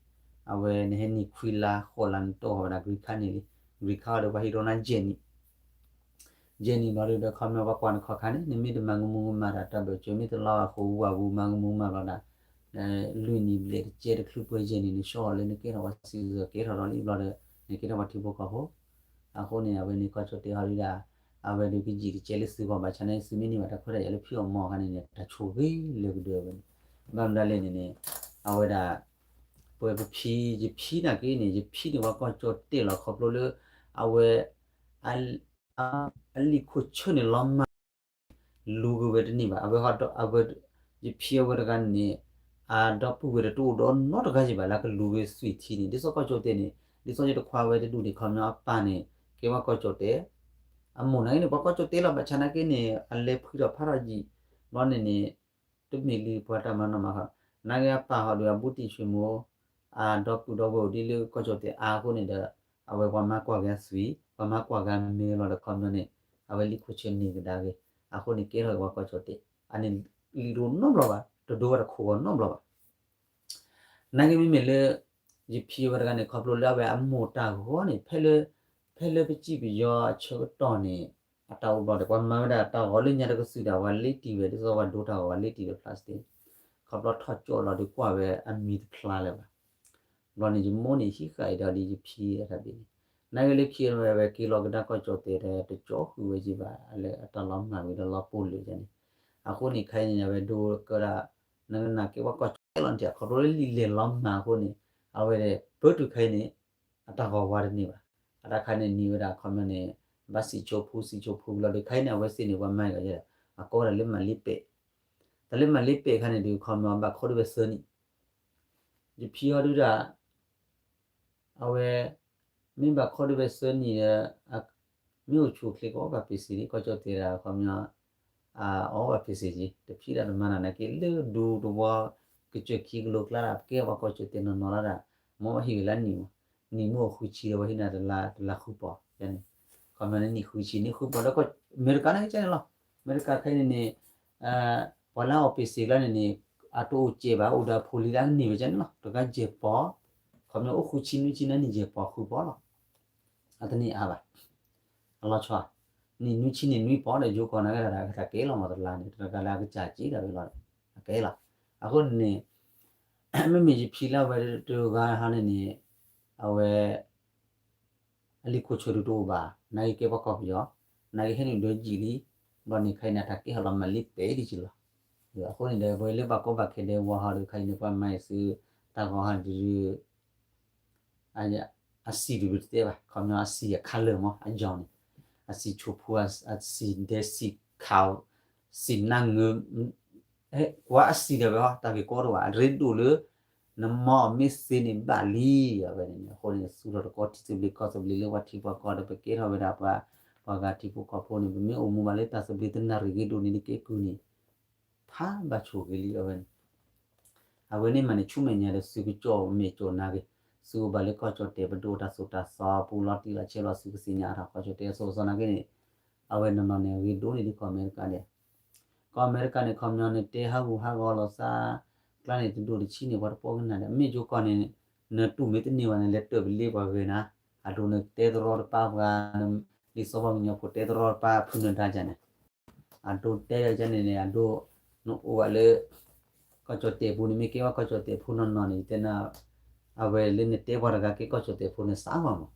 အဝဲနဟဲနံၣ်ခွံလါဃိးလါန့ၣ် နတအိၣ်ဃီၤဝဲဒၣ် green card န့ၣ်လံ. green card ဒီးပှၤဟ့ၣ်ဒိနၤယဲၢ်နံၣ် ယဲၢ်နံၣ်ဘျီဒီး ခီပညီပှၤကွၢ်နခီၣ်ခါန့ၣ် နမ့ၢ်တမၤကမူၤကမၣ်ဒီး တၢ်ဘၢၣ်စၢၤမ့ၢ်တလီၤဂာ်ဃိာ်ဝူဝးပူၤ မၤကမူၤကမၣ်ဘျီဒီး လွံၢ်နံၣ်ဘျဲၣ်တကဲတချုးပှဲၤယဲၢ်နံၣ်န့ၣ် ဆှီအီၤလၢနကဲထီၣ်ပှၤစံးဆၢကဲထီၣ်ဒီးလံဘျီဒီး နကဲထီၣ်ပှၤထံဖိကီၢ်ဖိ. အဃိန့ၣ် အဝဲန့ၣ်ကီၢ်ကၠီၣ်တဲာ်ဟီဒုဒၣ် အဝဲဒုးကယံာ်တကဲလၢသုဂီၢ် ဘၣ်ဆၣ်န့ၣ် သုမ့ၢ်န့ၢ်ဘၣ်တၢ်ခွဲးတၢ်ယာ်လၢဖံးအီၣ်မီၢ်အီၣ်ခါန့ၣ်န့ၣ် တၢ်ဆိၣ်ဂ့ၤလၢကဒၢဝဲန့ၣ် ဘၣ်မနုၤလဲၣ်န့ၣ်န့ၣ် အဝဲဒၣ် ပဝဲပဖံ ယဖံနာ်က့န့ၣ် ယဖံန့ၣ်ပှၤကီၢ်ကၠီၣ်တဲာ်လီၤ ခီဖျိလၢ အဝဲ အလံာ်ခိၣ်ဆၢန့ၣ်လီၤမၢ် လူၤက့ၤဝဲတန့ၢ်ဘၣ် အဝဲ အဝဲ ယဖံအဝဲတဂၤန့ၣ် အဒီပုၢ်ဝဲၢ်ဒီးတအိၣ်ဒီးနီတဂၤယံၤဘၣ် လၢကလူၤက့ၤသွံၣ်ထံန့ၣ် ဒ်သိးကီၢ်ကၠီၣ်တဲာ်န့ၣ် ဒ်သိးယတခွါဝဲတဒူၣ်န့ၣ် ခီပညီအပၢ်န့ၣ် ကဲပှၤကီၢ်ကၠီၣ်တဲာ် အမိၢ်နာ်က့န့ၣ် ပှၤကီၢ်ကၠီၣ်တဲာ်လီၤ ဘၣ်ဆၣ်နာ်က့န့ၣ် အလဲၤဖှံထီၣ်ဖးထီၣ်ယံာ် ဘျီန့ၣ်န့ၣ် တမ့ၢ်လံပှၤတၢ်မၤနီၣ်မၤဃါ နာ်က့အပၢ်ဟီဒုးအဘူးတံၢ်ဆွေမိၢ် အဒီပုၢ်ဒီဝဲၢ်အိၣ်ဒ်လၢကီၢ်ကၠီၣ်တဲာ်အါအဃိန့ၣ်ဒီး အဝဲပှၤမၤကွၢ်က့ၤအသွံၣ် ပှၤမၤကွၢ်က့ၤအမဲာ်လီၤဒီး ခီပညီန့ၣ် အဝဲလံာ်ခိၣ်ဆၢန့ၢ်ကဒါက့ၤ အဃိန့ၣ်ကဲထီၣ်က့ၤပှၤကီၢ်ကၠီၣ်တဲာ် အန့ၣ်လံာ်ဒိၣ်နီတဘျီဘၣ် တဒိဝဲတခိၣ်ဂီၤနီတဘျီဘၣ် နာ်က့မ့မ့ၢ်လၢ ယဖံဝဲတဂၤန့ၣ် ခီဖျိလၢအဝဲအမိၢ်တၢ်ဂီၤန့ၣ် ဖဲလၢ ဖဲလၢပစံၣ်ပယီၤအဆၢကတီၢ်န့ၣ် အတၢ်အိၣ်ဘျီဒီး ပှၤမၤဝဲဒၣ်တၢ်ဂီၤလၢညါတကစုၣ်ဒီး ပှၤလ့တံၢ်ဝဲ ဒ်သိးပှၤဒိတၢ်ဂီၤ ပှၤလ့တံၢ်ဝဲ plastic ခီဖျိထီၣ်ကၠိလီၤဒီးကွၢ်ဝဲအမံၤတဖျါလၢၤဘၣ် ဘျီန့ၣ် ယမိၢ်န့ၣ်ဟံးဃာ်အံၤဒီးဒ်ယဖံအတၢ်ဘ့ၣ်န့ၣ် နာ်က့လၢခံအဝဲက့ၤလီၤကဒါကီၢ်ကၠီၣ်တဲာ်ဒီး တကၠီဃုာ်ဝဲယံၤဘၣ် လၢအတၢ်လီၤမၢ်ဝံၤဒီးလီၤပှီၢ်လၢာ်န့ၣ် အဃိန့ၣ် ခဲအံၤန့ၣ် အဝဲဒိကဒါ နကနၣ်က့ၤပှၤကီၢ်ကၠီၣ်တဲာ်လီၤန့ၣ် ခီဖျိလၢလံာ်လဲၢ်လီၤမၢ်အဃိန့ၣ် အဝဲဒၣ် ပၢတုၤခဲအံၤန့ၣ် အတၢ်ဂီၤဝါတန့ၢ်ဘၣ်. အတၢ်ခါန့ၣ်န့ၢ်ဝဲဒၣ်ခီပညီန့ၣ် ဘၣ်စံၣ်ဆိဖှူ စံၣ်ဆိဖှူဘျီဒီး ခဲအံၤန့ၣ် အဝဲသ့ၣ်န့ၣ် ပှၤမၤအီၤဒီး အကိးဝဲဒၣ်လၢမၤလ့ပဲာ်, တၢ်လၢမၤလ့ပဲာ်ခါန့ၣ်ဒီး ခီပညီဘၣ်ခိးဒၣ်ဝဲသၢနံၣ် ယဖံဟီဒုဒၣ် အဝဲ မ့ၢ်ဘၣ်ခိးဒၣ်ဝဲသၢနံၣ်ဒီး မ့ၢ်အိၣ်ဆူၣ်အိၣ်ချ့ကအီၣ်ဘၣ်ပ့ၤစ့ၤလံ ကီၢ်ကၠီၣ်တဲာ်ဒၣ်ခီပညီ အီၣ်ဘၣ်ပ့ၤစ့ၤက့ၤ တဖံးဒၣ်တမၤနၤနာ်က့ လၢဒူတဝီ ကစၢၢ်ခံကလိကျါဒၣ် ပကဲပှၤကီၢ်ကၠီၣ်တဲာ်နီၢ်နီၢ်လီၤဒၣ် မ်ပဟ့ၣ်ဝဲလၢနံၣ်မး နံၣ်မ့ၢ်အိၣ်ဃုဆံဒီး ပှၤဟ့ၣ်နၤတလါ တလါဃုပီၤန့ၣ် ခီပညီန့ၣ် နံၣ်ဃုဆံ နံၣ်ဃုပီၤဒီး အမဲရကၤနာ်က့န့ၣ်လီၤ. အမဲရကၤခဲအံၤန့ၣ်န့ၣ် ပှၤလၢအီၣ်ပ့ၤစ့ၤကျါန့ၣ်န့ၣ် အတအိၣ်စဲးဘၣ် အိၣ်ဒီးဖိလံၤလၢအကန့ၢ်ဝဲကန့ၣ်လီၤ. တဂၤယဲၢ်ပီၤ ခီပညီအိၣ်ဃုဆံနွံဆံန့ၣ် နံၣ်ယဲၢ်ပီၤဃုပီၤလီၤ. အတန့ၢ်အါဘၣ် အလီၤဆီ နံၣ်နွံဆံန့ၣ်နွံပီၤဒီး ယိၤကီၢ်နာ်က့ဒၣ်တၢ်ကဲလီၤမးတလါန့ၣ် တဂၤလၢအကစၢ်က့ဒၣ်ဝဲလီၤ အကဲလီၤ. အဃိန့ၣ် မ့မ့ၢ်ယဖံလၢအဝဲတဂၤဟီန့ၣ်န့ၣ် အဝဲ အလံာ်ခိၣ်ဆၢဒုးတအိၣ်ဘၣ် နာ်က့ကဲပှၤကီၢ်ပယီၤ နာ်က့ဟဲနုာ်ဒီးယံာ်လံ ဘျီန့ၣ်ခဲအံၤန့ၣ် တၢ်ကဲထီၣ်လီၤမၤလ့ပဲာ်ဒ်က့လီၤ. အဃိန့ၣ်ဒီး ပဝဲလၢဘၣ်ကီဘၣ်ခဲဒဲးဝီဟီဒီး ခဲအံၤန့ၣ် ပှၤမၤအံၤသု တၢ်ဂီၤဟီန့ၣ် အစံၣ်ဒုးပတတဲဘၣ် ခီပညီအစံၣ်အခါလၢာ်မး အယီၤန့ၣ် အစံၣ်ဆိဖှူ အစံၣ်ဒဲစံၣ်ခး စံၣ်နါငၢၤ ကွၢ်အစံၣ်ဒီးဝဲဟီ တၢ်ဂ့ၢ်ကီတအိၣ်ဘၣ် အရ့ဒိၣ်လၢ နမၤအီၤမ့ၢ်သ့န့ၣ်ဘၣ်လံ အဝဲန့ၣ် အဃိန့ၣ် သူၣ်ထီၣ်တကီထံသဘျ့ကီၢ်သဘျ့လၢပှၤထံပှၤကီၢ်ဒီး ပကဲထီၣ်ဝဲဒၣ်ပှၤ ပှၤဂၤထံဖိကီၢ်ဖိန့ၣ် ပမ့ၢ်အိၣ်မူဘၣ်လၢတၢ်သဘျ့တနၣ်ရံၣ်ဂ့ၤဒိၣ်န့ၣ် နကဲကုၢ်န့ၣ် ဖးဘၣ်ဆိၣ်ဂ့ၤလံ အဝဲန့ၣ် အဝဲန့ၣ်မးန့ၣ် ဆူမဲာ်ညါဒီး သုကကၠီၣ်မဲာ်ကၠီၣ်နါဂ့ၤ, သုကဘၣ်လၢကီၢ်ကၠီၣ်တဲာ် ပဒိၣ်တၢ်သိၣ်တၢ်သီ ပူၤလီၤတံၢ်လီၤဆဲးလီၤ သုကသ့ၣ်ညါအါထီၣ်ကီၢ်ကၠီၣ်တဲာ် အသိးအသီနာ်က့န့ၣ်, အဝဲနီၢ်နီၢ်န့ၣ် အဂ့ၤဒိၣ်န့ၢ်ဒံးကီၢ်အမဲရကၤဒီး, ကီၢ်အမဲရကၤန့ၣ် ခီပညီန့ၣ် တဲဟးဂူာ်ဟးဂီၤလိာ်သး, ကျါန့ၣ် တဒိၣ်တဆံးန့ၣ် ပှၤတပိာ်ကနၣ်ဒီး မ့ၢ်ကၠိကီၢ်န့ၣ် နတူၢ်မ့ၢ်တန့ၢ်ဘၣ်န့ၣ် လဲၤတၢၢ်ပလ့ပှၤဂ့ၤနၤ, အဒိနတဲတရီတပါပှၤ, ဒ်စီၤဘီမုၢ်ညီဖိတဲတရီတပါဖုနဒါယၤန့ၣ် အဒိတဲယၤန့ၣ်န့ၣ် အဒိ နအိၣ်ဘၣ်လၢ ကီၢ်ကၠီၣ်တဲာ်ပူၤန့ၣ် မ့ၢ်ကဲဝဲကီၢ်ကၠီၣ်တဲာ်ဖိနီၢ်နီၢ်န့ၣ် ယတဲနၤ, အဝဲလၢနတဲပှၤတဂၤကဲကီၢ်ကၠီၣ်တဲာ်ဖိန့ၣ် စးဝဲမး,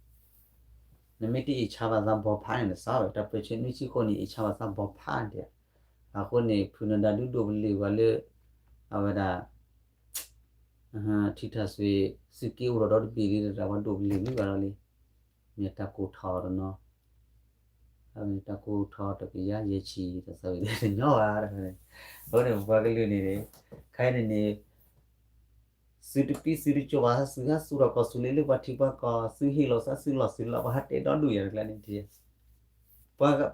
နမ့ၢ်တအ့ၣ်ဆါဘၣ်သးဘီဖးန့ၣ် နစးဝဲ တၢ်ပၢၢ်ဆၢနွံဆံဃိးန့ၣ် အ့ၣ်ဆါဘၣ်သးဘီဖးဒဲး, အဃိန့ၣ် ဖုနဒါဒုးဒိၣ်ပလ့ၤဝဲလၢ အဝဲဒၣ် ထံထၣ်စွ့ၤ သုးက့အိၣ်ဒီးဒီတဘ့ၣ်လံဒီး ပှၤဒိၣ်ပလ့ၤဝံၤဘၣ်ဒီးလံ, မ့ၢ်တၢ်ကိၢ်ထီၣ်တနီၤ, အမ့ၢ်တၢ်ကိၢ်ထီၣ်တကယၤယဲၢ်ဆံ တသးဝံၤတညီဘၣ်, အဃိန့ၣ် ပပှၤကလုာ်န့ၣ်န့ၣ် ခဲအံၤန့ၣ်န့ၣ် သုတပံသုတကၠီၤဘၣ် သုဟးသူၣ်ထီၣ်ကီၢ်သူလ့ၤလၢပှၤထံပှၤကီၢ် သုဟ့ၣ်လီၤသးသုလီၢ်သုလီၢ် ပှၤဟးတဲဒီဒူၣ်ယၤတကျါန့ၣ်,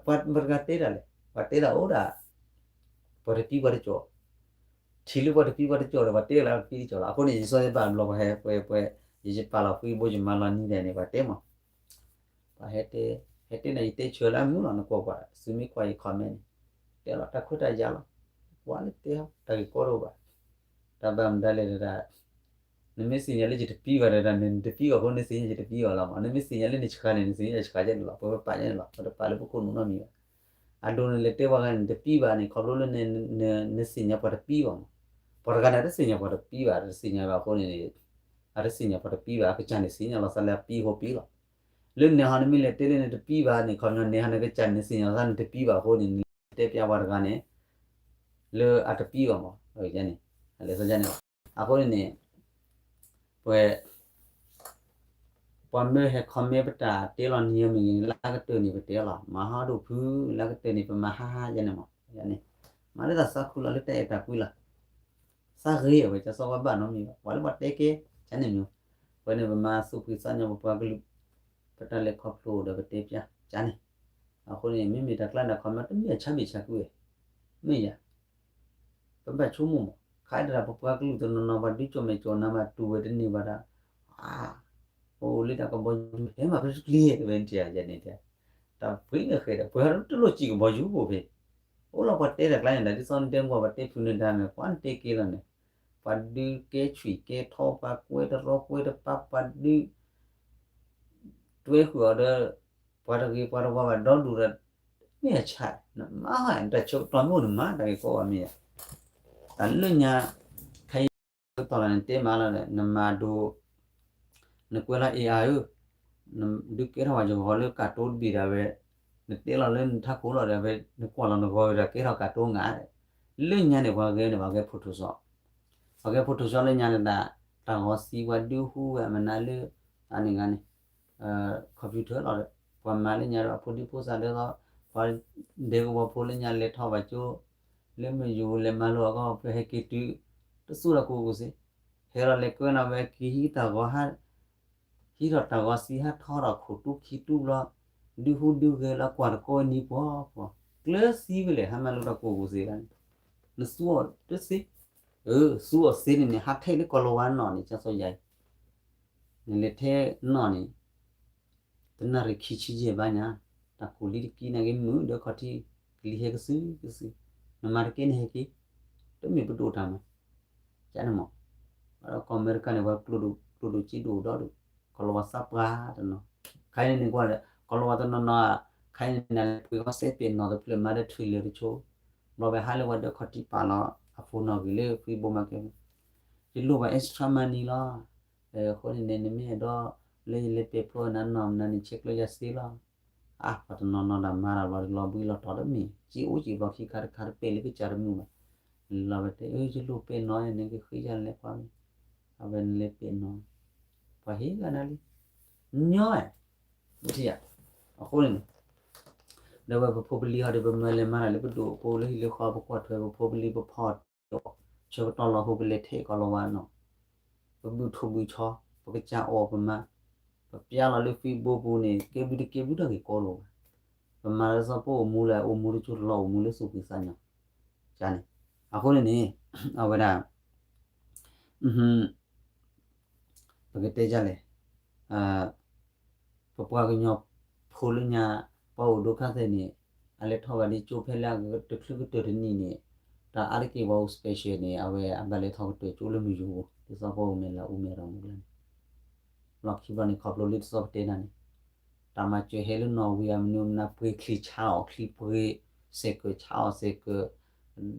ပှၤမတဂၤတဲတၢ်လဲၣ် ပှၤတဲတၢ်အိၣ်ဒၣ် ပှၤတပံပှၤတကၠီၣ်, ထံၣ်လၢပှၤတပံပှၤတကၠီၣ်ဒီး ပှၤတဲလၢပံတကၠီၣ်လီၤ. အဃိန့ၣ် ယစီယဘၣ်ဘျီပှၤဟဲပှဲၤပှဲၤ, ယယပာ်လီၤဃံဘိယမၤလီၤနံၤဒဲးန့ၣ် ပှၤတဲမး, ပှၤဟဲတဲ, ဟဲတဲန့ၣ် ယတဲဆၢလၢအမုာ်လီၤ နကွၢ်ကွၢ် သုမ့ၢ်ကွၢ်ယ comment န့ၣ်, တဲလီၤတၢ်ခွဲးတၢ်ယာ်လီၤ, ကွၢ်လၢတဲဟီ တၢ်ဂ့ၢ်ကီတအိၣ်ဘၣ်, တၢ်ဘၣ်မတၤလဲၣ်တဒၣ် နမ့ၢ်သ့ၣ်ညါလၢယတပံဘၣ်တဒၣ်န့ၣ် နတပံဘၣ်အဃိ နသ့ၣ်ညါယတပံဘၣ်လီၤမး, နမ့ၢ်သ့ၣ်ညါလၢနဆှးန့ၣ် နသ့ၣ်ညါယဆှးကဲန့ၣ်လီၤ, ပပာ်ယဲန့ၣ်လီၤ, ပတပာ်လၢပခိၣ်နူာ်နီတမံၤဘၣ်. အဒိန့ၣ်လဲၤတဲပှၤဂၤန့ၣ် နတပံဘၣ်န့ၣ် ခီဖျိလၢ နသ့ၣ်ညါပှၤတပံဘၣ်မး, ပှၤတဂၤန့ၣ် တသ့ၣ်ညါပှၤတပံဘၣ်, တသ့ၣ်ညါဘၣ်အဃိန့ၣ် အတသ့ၣ်ညါပှၤတပံဘၣ်, အကစၢ်န့ၣ်သ့ၣ်ညါလီၤသးလၢအပံအဃိပံလီၤ. လၢန့ၣ်ဟီ နမ့ၢ်လဲၤတဲလၢနတပံဘၣ်န့ၣ် ခီပညီန့ၣ်ဟီ နကစၢ်န့ၣ်သ့ၣ်ညါလီၤသးနတပံဘၣ်အဃိန့ၣ် နတဲပျးပှၤတဂၤန့ၣ် လၢအတပံဘၣ်မး, န့ၣ် အလဲၤသီန့ၣ်လီၤ. အဃိန့ၣ်န့ၣ် ပှဲၤ ပှၤမၢဟဲ comment ပတၢ်တဲလီၤနံၤမ့ၢ်ဂ့ၤန့ၣ် လၢကတၢၢ်န့ၣ်ပတဲလီၤ, မၤဟီဒိၣ်ဖု လၢကတၢၢ်န့ၣ် ပမၤဟါဟါယဲန့ၣ်မး, ယဲန့ၣ် မၤလၢသးသးခုလီၤလၢတၢ်အဲၣ်တၢ်ကွံလီၤ. သးဂ့ၤအဝဲ ကစီဝါဘၣ်နီတမံၤဘၣ်, ပှၤလၢပှၤတဲကဲ ကန့ၣ်မ့ၢ်, ပှဲၤန့ၣ်ပမၤသူၣ်ဖှံသးညီပပှၤကလုာ် ပတၢ်လဲၤခီဖျိဒီးပတဲပျး ကန့ၣ်. အဃိန့ၣ် မ့မ့ၢ်တၢ်ကျါန့ၣ် comment တမ့ၢ်အဆါဘ့ၣ်ဆါကွံဝဲ, မ့ၢ်ယၤ ပဘၣ်ဆိကမိၣ်မး, ခါအံၤတရၣ် ပပှၤကလုာ်တနီၤနီၤ ပှၤဒုးကၠီၣ်မဲာ်ကၠီၣ်နါမး တူၢ်ဝဲတန့ၢ်ဘၣ်ဒီး, အိၣ်လၢတၢ်ကဘီယူၤ ဟဲမၤပတကျံၤ ဝဲန့ၣ်တယၤယဲန့ၣ်, တၢ်ပှ့ၤန့ၣ်ဃဲဒီး ပှၤတလိၣ်စံးကဘီယူၤဘိၣ်ဖဲ, အိၣ်လီၤပှၤတဲတၢ်ကျါန့ၣ်ဒီး ဒ်သိးနတဲမ့ၢ်ပှၤတဲဖုးနဒါန့ၣ် ကွၢ်နတဲက့ၤလီၤန့ၣ်, ပှၤဒုးကဲဆွံၣ်ကဲထီ ပှၤကွဲတရီကွဲတပါ ပှၤဒုး တွဲဃုာ်အီၤဒီး ပှၤတဂ့ၤပှၤတဝါဘၣ်ဒီဒူၣ်ဒီး မ့ၢ်အဆၣ် နမၤဟီ တၢ်ဆၢကတီၢ်မ့ၢ်အိၣ်နမၤတၢ်ဂ့ၢ်ကီဘၣ်မ့ၢ်ယၤ, တၢ်လၢညါ ခဲအံၤ ကတီၢ်လၢနတဲမးလီၤဒီး နမၤဒိ နကွဲးလီၤ AI ဧၢ, ဒုးကဲထီၣ်ဝဲယဂီၤလၢကၢ်တိတဘ့ၣ်ဒၣ်ဝဲ, နတဲလီၤလၢနထးခိၣ်လီၤဒီး ဝဲနကွၢ်လီၤနဂီၤဝဲဒီး ကဲထီၣ်ကၢ်တိငါဒီး, လၢညါန့ၣ် ပှၤဂဲၤန့ၣ် ပှၤဂဲၤ Photoshop, ပှၤဂဲၤ Photoshop လၢညါန့ၣ်ဒၣ် တၢ်ဂီၤသံပှၤဒုးဟူဝဲမနုၤလၢ အန့ၣ်ဂၤန့ၣ် computer လီၤဒီး ပှၤမၤလၢညါဒီး အဖိဒံဖိသၣ်ဒၢသီ ပှၤဒဲကဝီၤဖိလၢညါလဲၤထီၣ်ဘၣ်ကၠိ လၢမုၢ်ယူၤလဲၤမၤလိအဂီၢ် ပဟဲက့ၤတုၤ တသူၣ်တၢ်ကိၢ်ကိၢ်စ့, ဟဲလီၤလဲၤကွဲနီၤဝဲက့ၤဟံးတၢ်ဂီၤဟါ ဟံးထီၣ်တၢ်ဂီၤသံဟးထီထီၣ်ခိၣ်တူခံတူဘျီ ဒုးဟူဒုးဂဲၤလၢကွၢ်တကိးနံၤပှီၤပှီၤ ကျၢၤသံဝဲလဲၣ် ဟါမၢ်လိတၢ်ကိၢ်ကိၢ်စ့လၢန့ၣ် နသူအီၤတသ့, အၢ သူအီၤသ့န့ၣ်န့ၣ် ဟးထဲလၢကီၤလၤဝါနီၣ်န့ၣ် ကၢ်စီယၤအံၤ နလဲၤထဲနီၣ်န့ၣ် တနၣ်ရံၣ်ခံဆံယဲၢ်ဘၣ်ညါ, တၢ်ကူၣ်လံတကံန့ၣ်က့ၤမုာ်ဒီးခီၣ်ထံး ကလံၤဟဲကစုကစု, နမၤတက့ၢ်နဟဲက့ၤ, တမ့ၢ်ပဒိၣ်တၢ်မး, ကန့ၣ်မး, ဒီးကီၢ်အမဲရကၤန့ၣ် ပှၤကျိဒိၣ်ကျိဒိၣ်စ့ဒိၣ်ဒီး ကီၤလၤဝါသးပှၢ်တနီၤ, ခါအံၤန့ၣ်ကွၢ်ဒီး ကီၤလၤဝါတနီၤနီၤ, ခါအံၤန့ၣ်နလဲၤပှ့ၤဃီစဲပ့ၤနီၣ်တဖျၢၣ်မၤဒီးထွံၣ်လၢာ်တဆိ, ဘျီဝဲဟးလၢဝဲဒီးခီၣ်ထံးပာ်လီၤ အဖိနီၣ်ဂံၢ်လၢ Facebook မၤကဲ, ယလိၣ်ဘၣ် extra money လီၤ အဃိန့ၣ်န့ၣ် နမ့ၢ်အဲၣ်ဒိးလၢယလဲၤပဲာ်ဖျိနၤနီၢ်မနုၤန့ၣ် ဆဲးကျိးယၤစ့လီၤ. အါ ပှၤတနီၤနီၤဒၣ်မၤတၢ်ဘျီတလီၤဘှံးလီၤတီၤတမ့ၢ် စ့အိၣ်စ့ဘျီခံခါတခါတပဲာ်လၢကစၢ်တမုာ်ဘၣ်. လီၤဝဲတဲ အၢ ယလိၣ်ပဲာ်နီၢ်န့ၣ် ကဃ့ယၤလဲၤကွၢ်မ့ၢ် အဝဲနလဲၤပဲာ်နီၢ် ပှၤဟ့ၣ်ဂၤနၤလံ ညီဧါ မ့ၢ်ထံၣ်ဧါ. အဃိန့ၣ် ဒီးဝဲပဖိပလံၤဟီဒီး ပမၤလဲၤမၤတၢ်လၢပဒိၣ်အဃိ လၢဟံၣ်လၢဃီ ပကွၢ်ထွဲပဖိပလံၤ ပဖီၣ်တ့ၢ်အီၤ ဆၢကတီၢ်လီၤဟိ ပလဲၤထဲကီၤလၤဝါနီၣ် ပဘုၣ်ထိၣ်ဘုၣ်ဆီ ပကစၢ်အီၣ်ပမၤ ပပျါလီၤလၢ Facebook ပူၤန့ၣ် ကဲဘျုးတကဲဘျုးတၢ်ဂ့ၢ်ကီတအိၣ်ဘၣ်. ပမၤလၢစီၤပီအိၣ်မူလၢအိၣ်မူတကၠိတလီၤအိၣ်မူလၢသူၣ်ဖှံသးညီ ကန့ၣ်. အဃိန့ၣ်န့ၣ် အဝဲဒၣ် ပကတဲဒ်လဲၣ် ပပှၤကညီဖိလၢညါ ပှၤအိၣ်ဒိခါသ့ၣ်န့ၣ် အလဲၤထီၣ်ဘၣ်ဒ်ကၠိဖဲလၢတချုးကတၢၢ်တနံၣ်န့ၣ် တၢ်အါတက့ၢ်ပှၤအိၣ် special န့ၣ် အဝဲအဘၣ်လဲၤထီၣ်ကတၢၢ်ကၠိလၢမုၢ်ယူၤ ဒ်သိးပှၤအိၣ်မဲာ်လၤအိၣ်မဲာ်ရၤမူကျါန့ၣ် လီၢ်ခံဘျီန့ၣ် ခီဖျိလၢဒ်သိးပတဲနၤန့ၣ် တၢ်မၤစၢၤဟဲလၢနီၣ်ဝံၤအမနုၤမနုၤ ပှ့ၤချံၣ်ဆါအီၣ်ချံပှ့ၤ စဲးကၢးဆါအီၣ်စဲးကၢး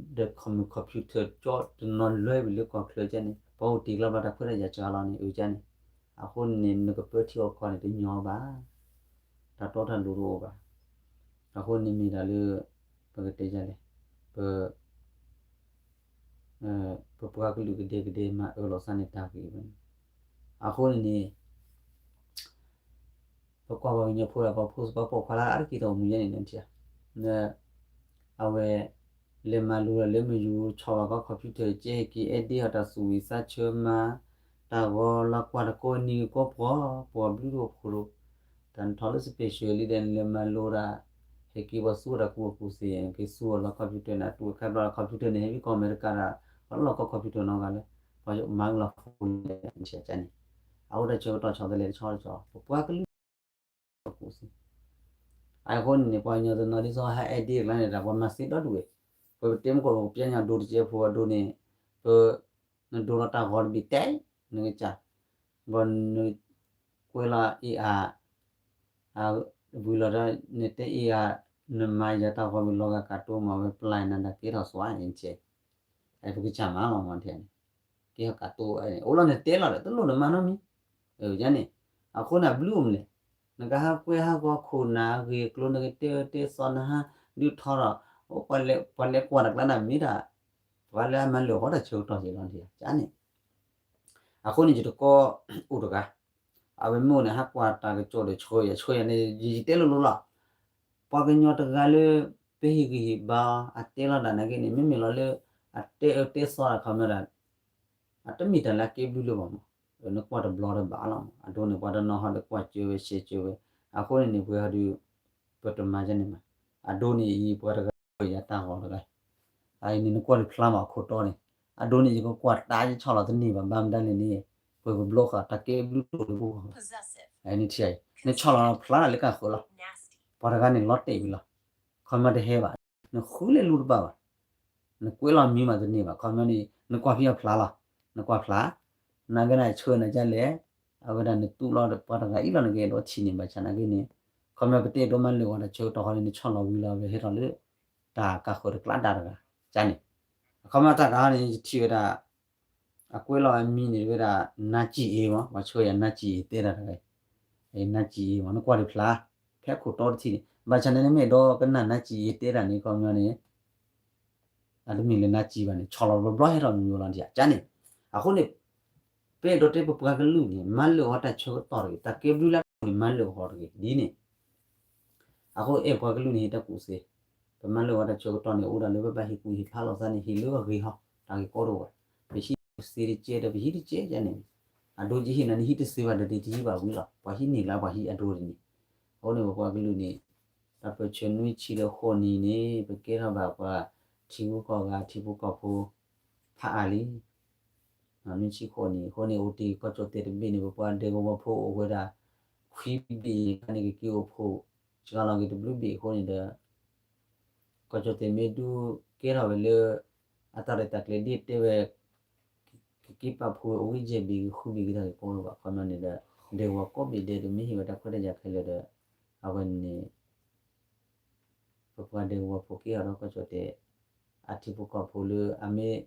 ဒီး computer ကၠီတနီၤလွဲဝံၤလၢကီၢ်ချၢကန့ၣ် ပှၤအိၣ်တ့ၢ်လီၤဘျီတၢ်ခွဲးတၢ်ယာ်စှၤလီၤန့ၣ် အကန့ၣ်. အဃိန့ၣ် နကပၢထံအီၣ်ကီၢ်န့ၣ် တညီဘၣ် တၢ်တီတၢ်လိၤတအိၣ်ဘၣ်. အဃိန့ၣ်မ့ၢ်ဒၣ်လၢ ပကတဲဒ်လဲၣ် ပ ပပှၤကလုာ်ကဒဲကဒဲမၤအၢၣ်လီၤသးန့ၣ်တၢ်ဂ့ၢ်ဝဲန့ၣ်. အဃိန့ၣ်န့ၣ် ပကွၢ်ပှၤကညီဖိဒၣ် ပှၤဖိစီၤပၤပိာ်ခွါလၢအါတက့ၢ်တအိၣ်မူယဲန့ၣ်န့ၣ် အဝဲ လဲၤမၤလိဒီးလၢမုၢ်ယူၤ ဆီၣ်ဘၣ်ကီး computer ကဲက့ၤ edit အီၤတၢ်သူၣ်ဝံၤသးဆၢမၤ တၢ်ဂီၤလီၤကွၢ်တကိးနံၤကိးပှီၤ ပှီၤဘျုးတအိၣ်ဖှိၣ်လိာ် တၢ်နထီၣ်လၢ special လံဒီး နလဲၤမၤလိဒၣ် ဟဲ က့ၤက့ၤပှၤသူဝဲဒၣ်ကူအကူသ့ က့ၤသူဝဲလီၤ computer န့ၣ် အတူၢ်ခဲဘျီလီၤ computer န့ၣ် ဟဲဘံကီၢ်အမဲရကၤဒီး ပှၤလီၢ်ကီၢ် computer နီတဂၤလၢ ပှၤမၤကလီၤဃိန့ၣ် န့ၣ် အဝဲဒၣ်ဆၢကတီၢ်ဆီတလဲတဆီတဆီ ပပှၤကလုာ် အဃိန့ၣ်န့ၣ် ပှၤကညီတနီၤဒ်သိးဟဲအဲၣ်ဒိအကျါန့ၣ်ဒီး ပှၤမၤသ့ဒီဒူၣ်ဝဲ, ပပတဲမုၢ်ကီၢ်ပကပျဲညါဒိတကဲဖိအဒိန့ၣ်, ပ, နဒိလီၤတၢ်ဂီၤတဘ့ၣ်တဲ, နကစၢ်, ဘီနကွဲးလီၤအ့ၣ်အၤ, ဝံၤလီၤဒီး နတဲအ့ၣ်အၤ, နမၤယၤတၢ်ဂီၤမ့ၢ်လီၤဂာ်ကးတိမး ဝဲပျၢ်နၤဒီးကဲထီၣ်သွါန့ၣ်, ပကစၢ်မၤလီၤမးန့ၣ်, ကဲထီၣ်ကးတိ, အိၣ်လီၤနတဲလီၤဒီး တလိၣ်နမၤနီတမံၤ, န့ၣ်, အဃိန့ၣ် အဘျုးအိၣ်မးလဲၣ်, နကဟးကွဲဟးဂီၤခိၣ်နၢ်ဂ့ၢ်ကျိၤ နကတဲအၢတဲသီနဟးဒုးထီဒီး, ပှၤလဲၤကွၢ်တၢ်ကျါန့ၣ်မ့ၢ်ဒၣ်, ပှၤလၢအမၤလၢာ်ဂီၤတၢ်ဆၢကတီၢ်က့ၤလီၤန့ၣ်, န့ၣ်, အဃိန့ၣ် ယတကီအိၣ်တဂၤ, အဝဲမ့ၢ်အိၣ်န့ၣ် ဟးကွၢ်တၢ်ကစီၣ်ဒီးဆှၢယၤ ဆှၢယၤန့ၣ် ယတဲလိၤလိၤလီၤ, ပှၤကညီတဂၤလၢ ပဟ့ၣ်ဂံၢ်ဟ့ၣ်ဘါအီၤ အတဲလီၤဒၣ်နာ်က့န့ၣ် မ့မ့ၢ်လီၤလၢ အတဲအၢတဲသီအခီပညီဒၣ် အတမ့ၢ်တၢ်လၢအကဲဘျုးလၢၤဘၣ်မး, နကွၢ်တဘျီတဘၣ်လီၤမး, အဒိန့ၣ် ပှၤတနီၤဟီဒီးကွၢ်စၢၤဝဲ ရှဲစၢၤဝဲ, အဃိန့ၣ်န့ၣ် ပှၤဟီဒီး ပတမၤဒ်န့ၣ်မး, အဒိန့ၣ်အံၤ ပှၤတဂၤယၤတၢ်ဂီၤတဂၤ, အအံၤန့ၣ် နကွၢ်လၢဖျါမးအခိၣ်တီန့ၣ်, အဒိန့ၣ် ယကကွၢ်တၢ်ယဆီၣ်လီၤတန့ၢ်ဘၣ် ဘၣ်မတၤလဲၣ်န့ၣ်, ပကဘျီဃာ်တၢ်ကဲဘျုးတအိၣ်လၢပဂီၢ်ဘၣ်, နထံၣ်အံၤ နဆီၣ်လီၤဖျါလၢကၢ်ဃၢၤလီၤ, ပှၤတဂၤန့ၣ်လီၤတဲာ်ဝံၤလီၤ, ခီမီတဟဲဘၣ်, နဃုလဲၤလူၤတဘၣ်ဘၣ် နကွဲးလီၤမံၤမးတန့ၢ်ဘၣ် ခီပညီန့ၣ် နကွၢ်ဖံးအီၤဖျါလီၤ, နကွၢ်ဖျါ, နာ်က့န့ၣ်ဆှၢနၤဒ်လဲၣ်, အဝဲဒၣ်နတူၢ်လီၤပှၤတဂၤအံၤလီၤ နကအဲၣ်ဒိးထံၣ်န့ၢ်ဘၣ်ဆၣ်နာ်က့န့ၣ်, ခီပညီပတဲဒိးမၤလၢာ်ဂီၤတၢ်ဆၢကတီၢ်ဃီန့ၣ် နဆီၣ်လီၤဝံၤလီၤ ဝဲဟဲထီၣ်လၢ တၢ်ကၢ်ဃၢၤတကျါဒၣ်တဂၤ, ကန့ၣ်, အခီပညီတၢ်တဂၤန့ၣ် ယထံၣ်ဝဲဒၣ် အကွဲးလီၤအမံၤန့ၣ်ဝဲဒၣ် နါစံၣ်အ့မး ပှၤဆှၢယၤနါစံၣ်အ့တဲဒၣ်တဂၤအံၤ, နါစံၣ်အ့မး နကွၢ်ဒံးဖျါ, ဖဲခိၣ်တီတထံၣ်န့ၣ် ဘၣ်ဆၣ်န့ၣ်နမ့ၢ်အဲၣ်ဒိးကနၣ်နါစံၣ်အ့တဲဒၣ်န့ၣ် ခီပညီန့ၣ် အတမ့ၢ်လၢနါစံၣ်ဘၣ်န့ၣ် ဆီၣ်လီၤဘျီဘျီဟဲထီၣ်မံၤမံၤလီၤဒ်အံၤ ကန့ၣ်, အဃိန့ၣ် ပအဲၣ်ဒိးတဲပပှၤကလုာ်န့ၣ် မၤလၢာ်ဂီၤတၢ်ဆၢကတီၢ်တဂ့ၤ တၢ်ကဲဘျုးလၢအဒိန့ၣ် မၤလၢာ်ဂီၤတဂ့ၤ ဒ်န့ၣ် အဃိအဲၣ်ပှၤကလုာ်န့ၣ် ဟ့ၣ်တၢ်ကူၣ်သ့, ပမၤလၢာ်ဂီၤတၢ်ဆၢကတီၢ်န့ၣ် အိၣ်ဒၣ်လၢပဘၣ်ဟ့ၣ်ကူၣ်ဟ့ၣ်ဖးလိာ်သးန့ၣ် ဟ့ၣ်လၢအဂ့ၤဟီ တၢ်ဂ့ၢ်ကီတအိၣ်ဘၣ်, ပဟံးသ့တကဲဒီး ပဟံးတကဲန့ၣ်, အဒိကဟံးနၤန့ၣ် ဟံးတသ့ဘၣ်ဒီး တဟံးဘၣ်ဝံၤလီၤ ပှၤဟံးန့ၢ်လၢပှၤဟံးအဒိန့ၣ်, အဃိန့ၣ်ပပှၤကလုာ်န့ၣ် တၢ်ပၢၢ်ဆၢနွံဆံဒီးဃိးနံၣ်န့ၣ် ပကဲထီၣ်ဘၣ်ပှၤထံဖိကီၢ်ဂၤ ထံဖိကီၢ်ဖိ ဖးအါလံ နွံဆံဃိးနံၣ် အဃိန့ၣ် အိၣ်တ့ၢ်ကီၢ်ကၠီၣ်တဲာ်တဘ့ၣ်န့ၣ် ပပှၤဒဲကဝီၤဖိအိၣ်ဝဲဒၣ် ခွံဘ့ၣ်အခါန့ၣ် ကက့ၤအိၣ်ဖှိၣ် စှၤလီၤက့ၤတဘျုးဘ့ၣ်အဃိန့ၣ်ဒီး ကီၢ်ကၠီၣ်တဲာ်မ့ၢ်ဒုးကဲထီၣ်ဝဲလၢ အတၢ်ရဲၣ်တၢ်ကျဲၤဒ်တဲဝဲ ကက့ၤပာ်ဖှိၣ်ဝဲအိၣ်ဝဲယဲၢ်ဘ့ၣ်ဂ့ၤ ဃုဘ့ၣ်ဂ့ၤ တၢ်ဂ့ၢ်ကီတအိၣ်ဘၣ် ခီပညီန့ၣ်ဒီး ဒဲကဝီၤကိးဘ့ၣ်ဒဲးဒီး မ့ၢ်ဟ့ၣ်ဝဲတၢ်ခွဲးတၢ်ယာ်ခဲလၢာ်ဒီး အဝဲန့ၣ် ပပှၤဒဲကဝီၤဖိက့ၤအီၤဒီးကီၢ်ကၠီၣ်တဲာ် အထံဖိကီၢ်ဖိလၢအမ့ၢ်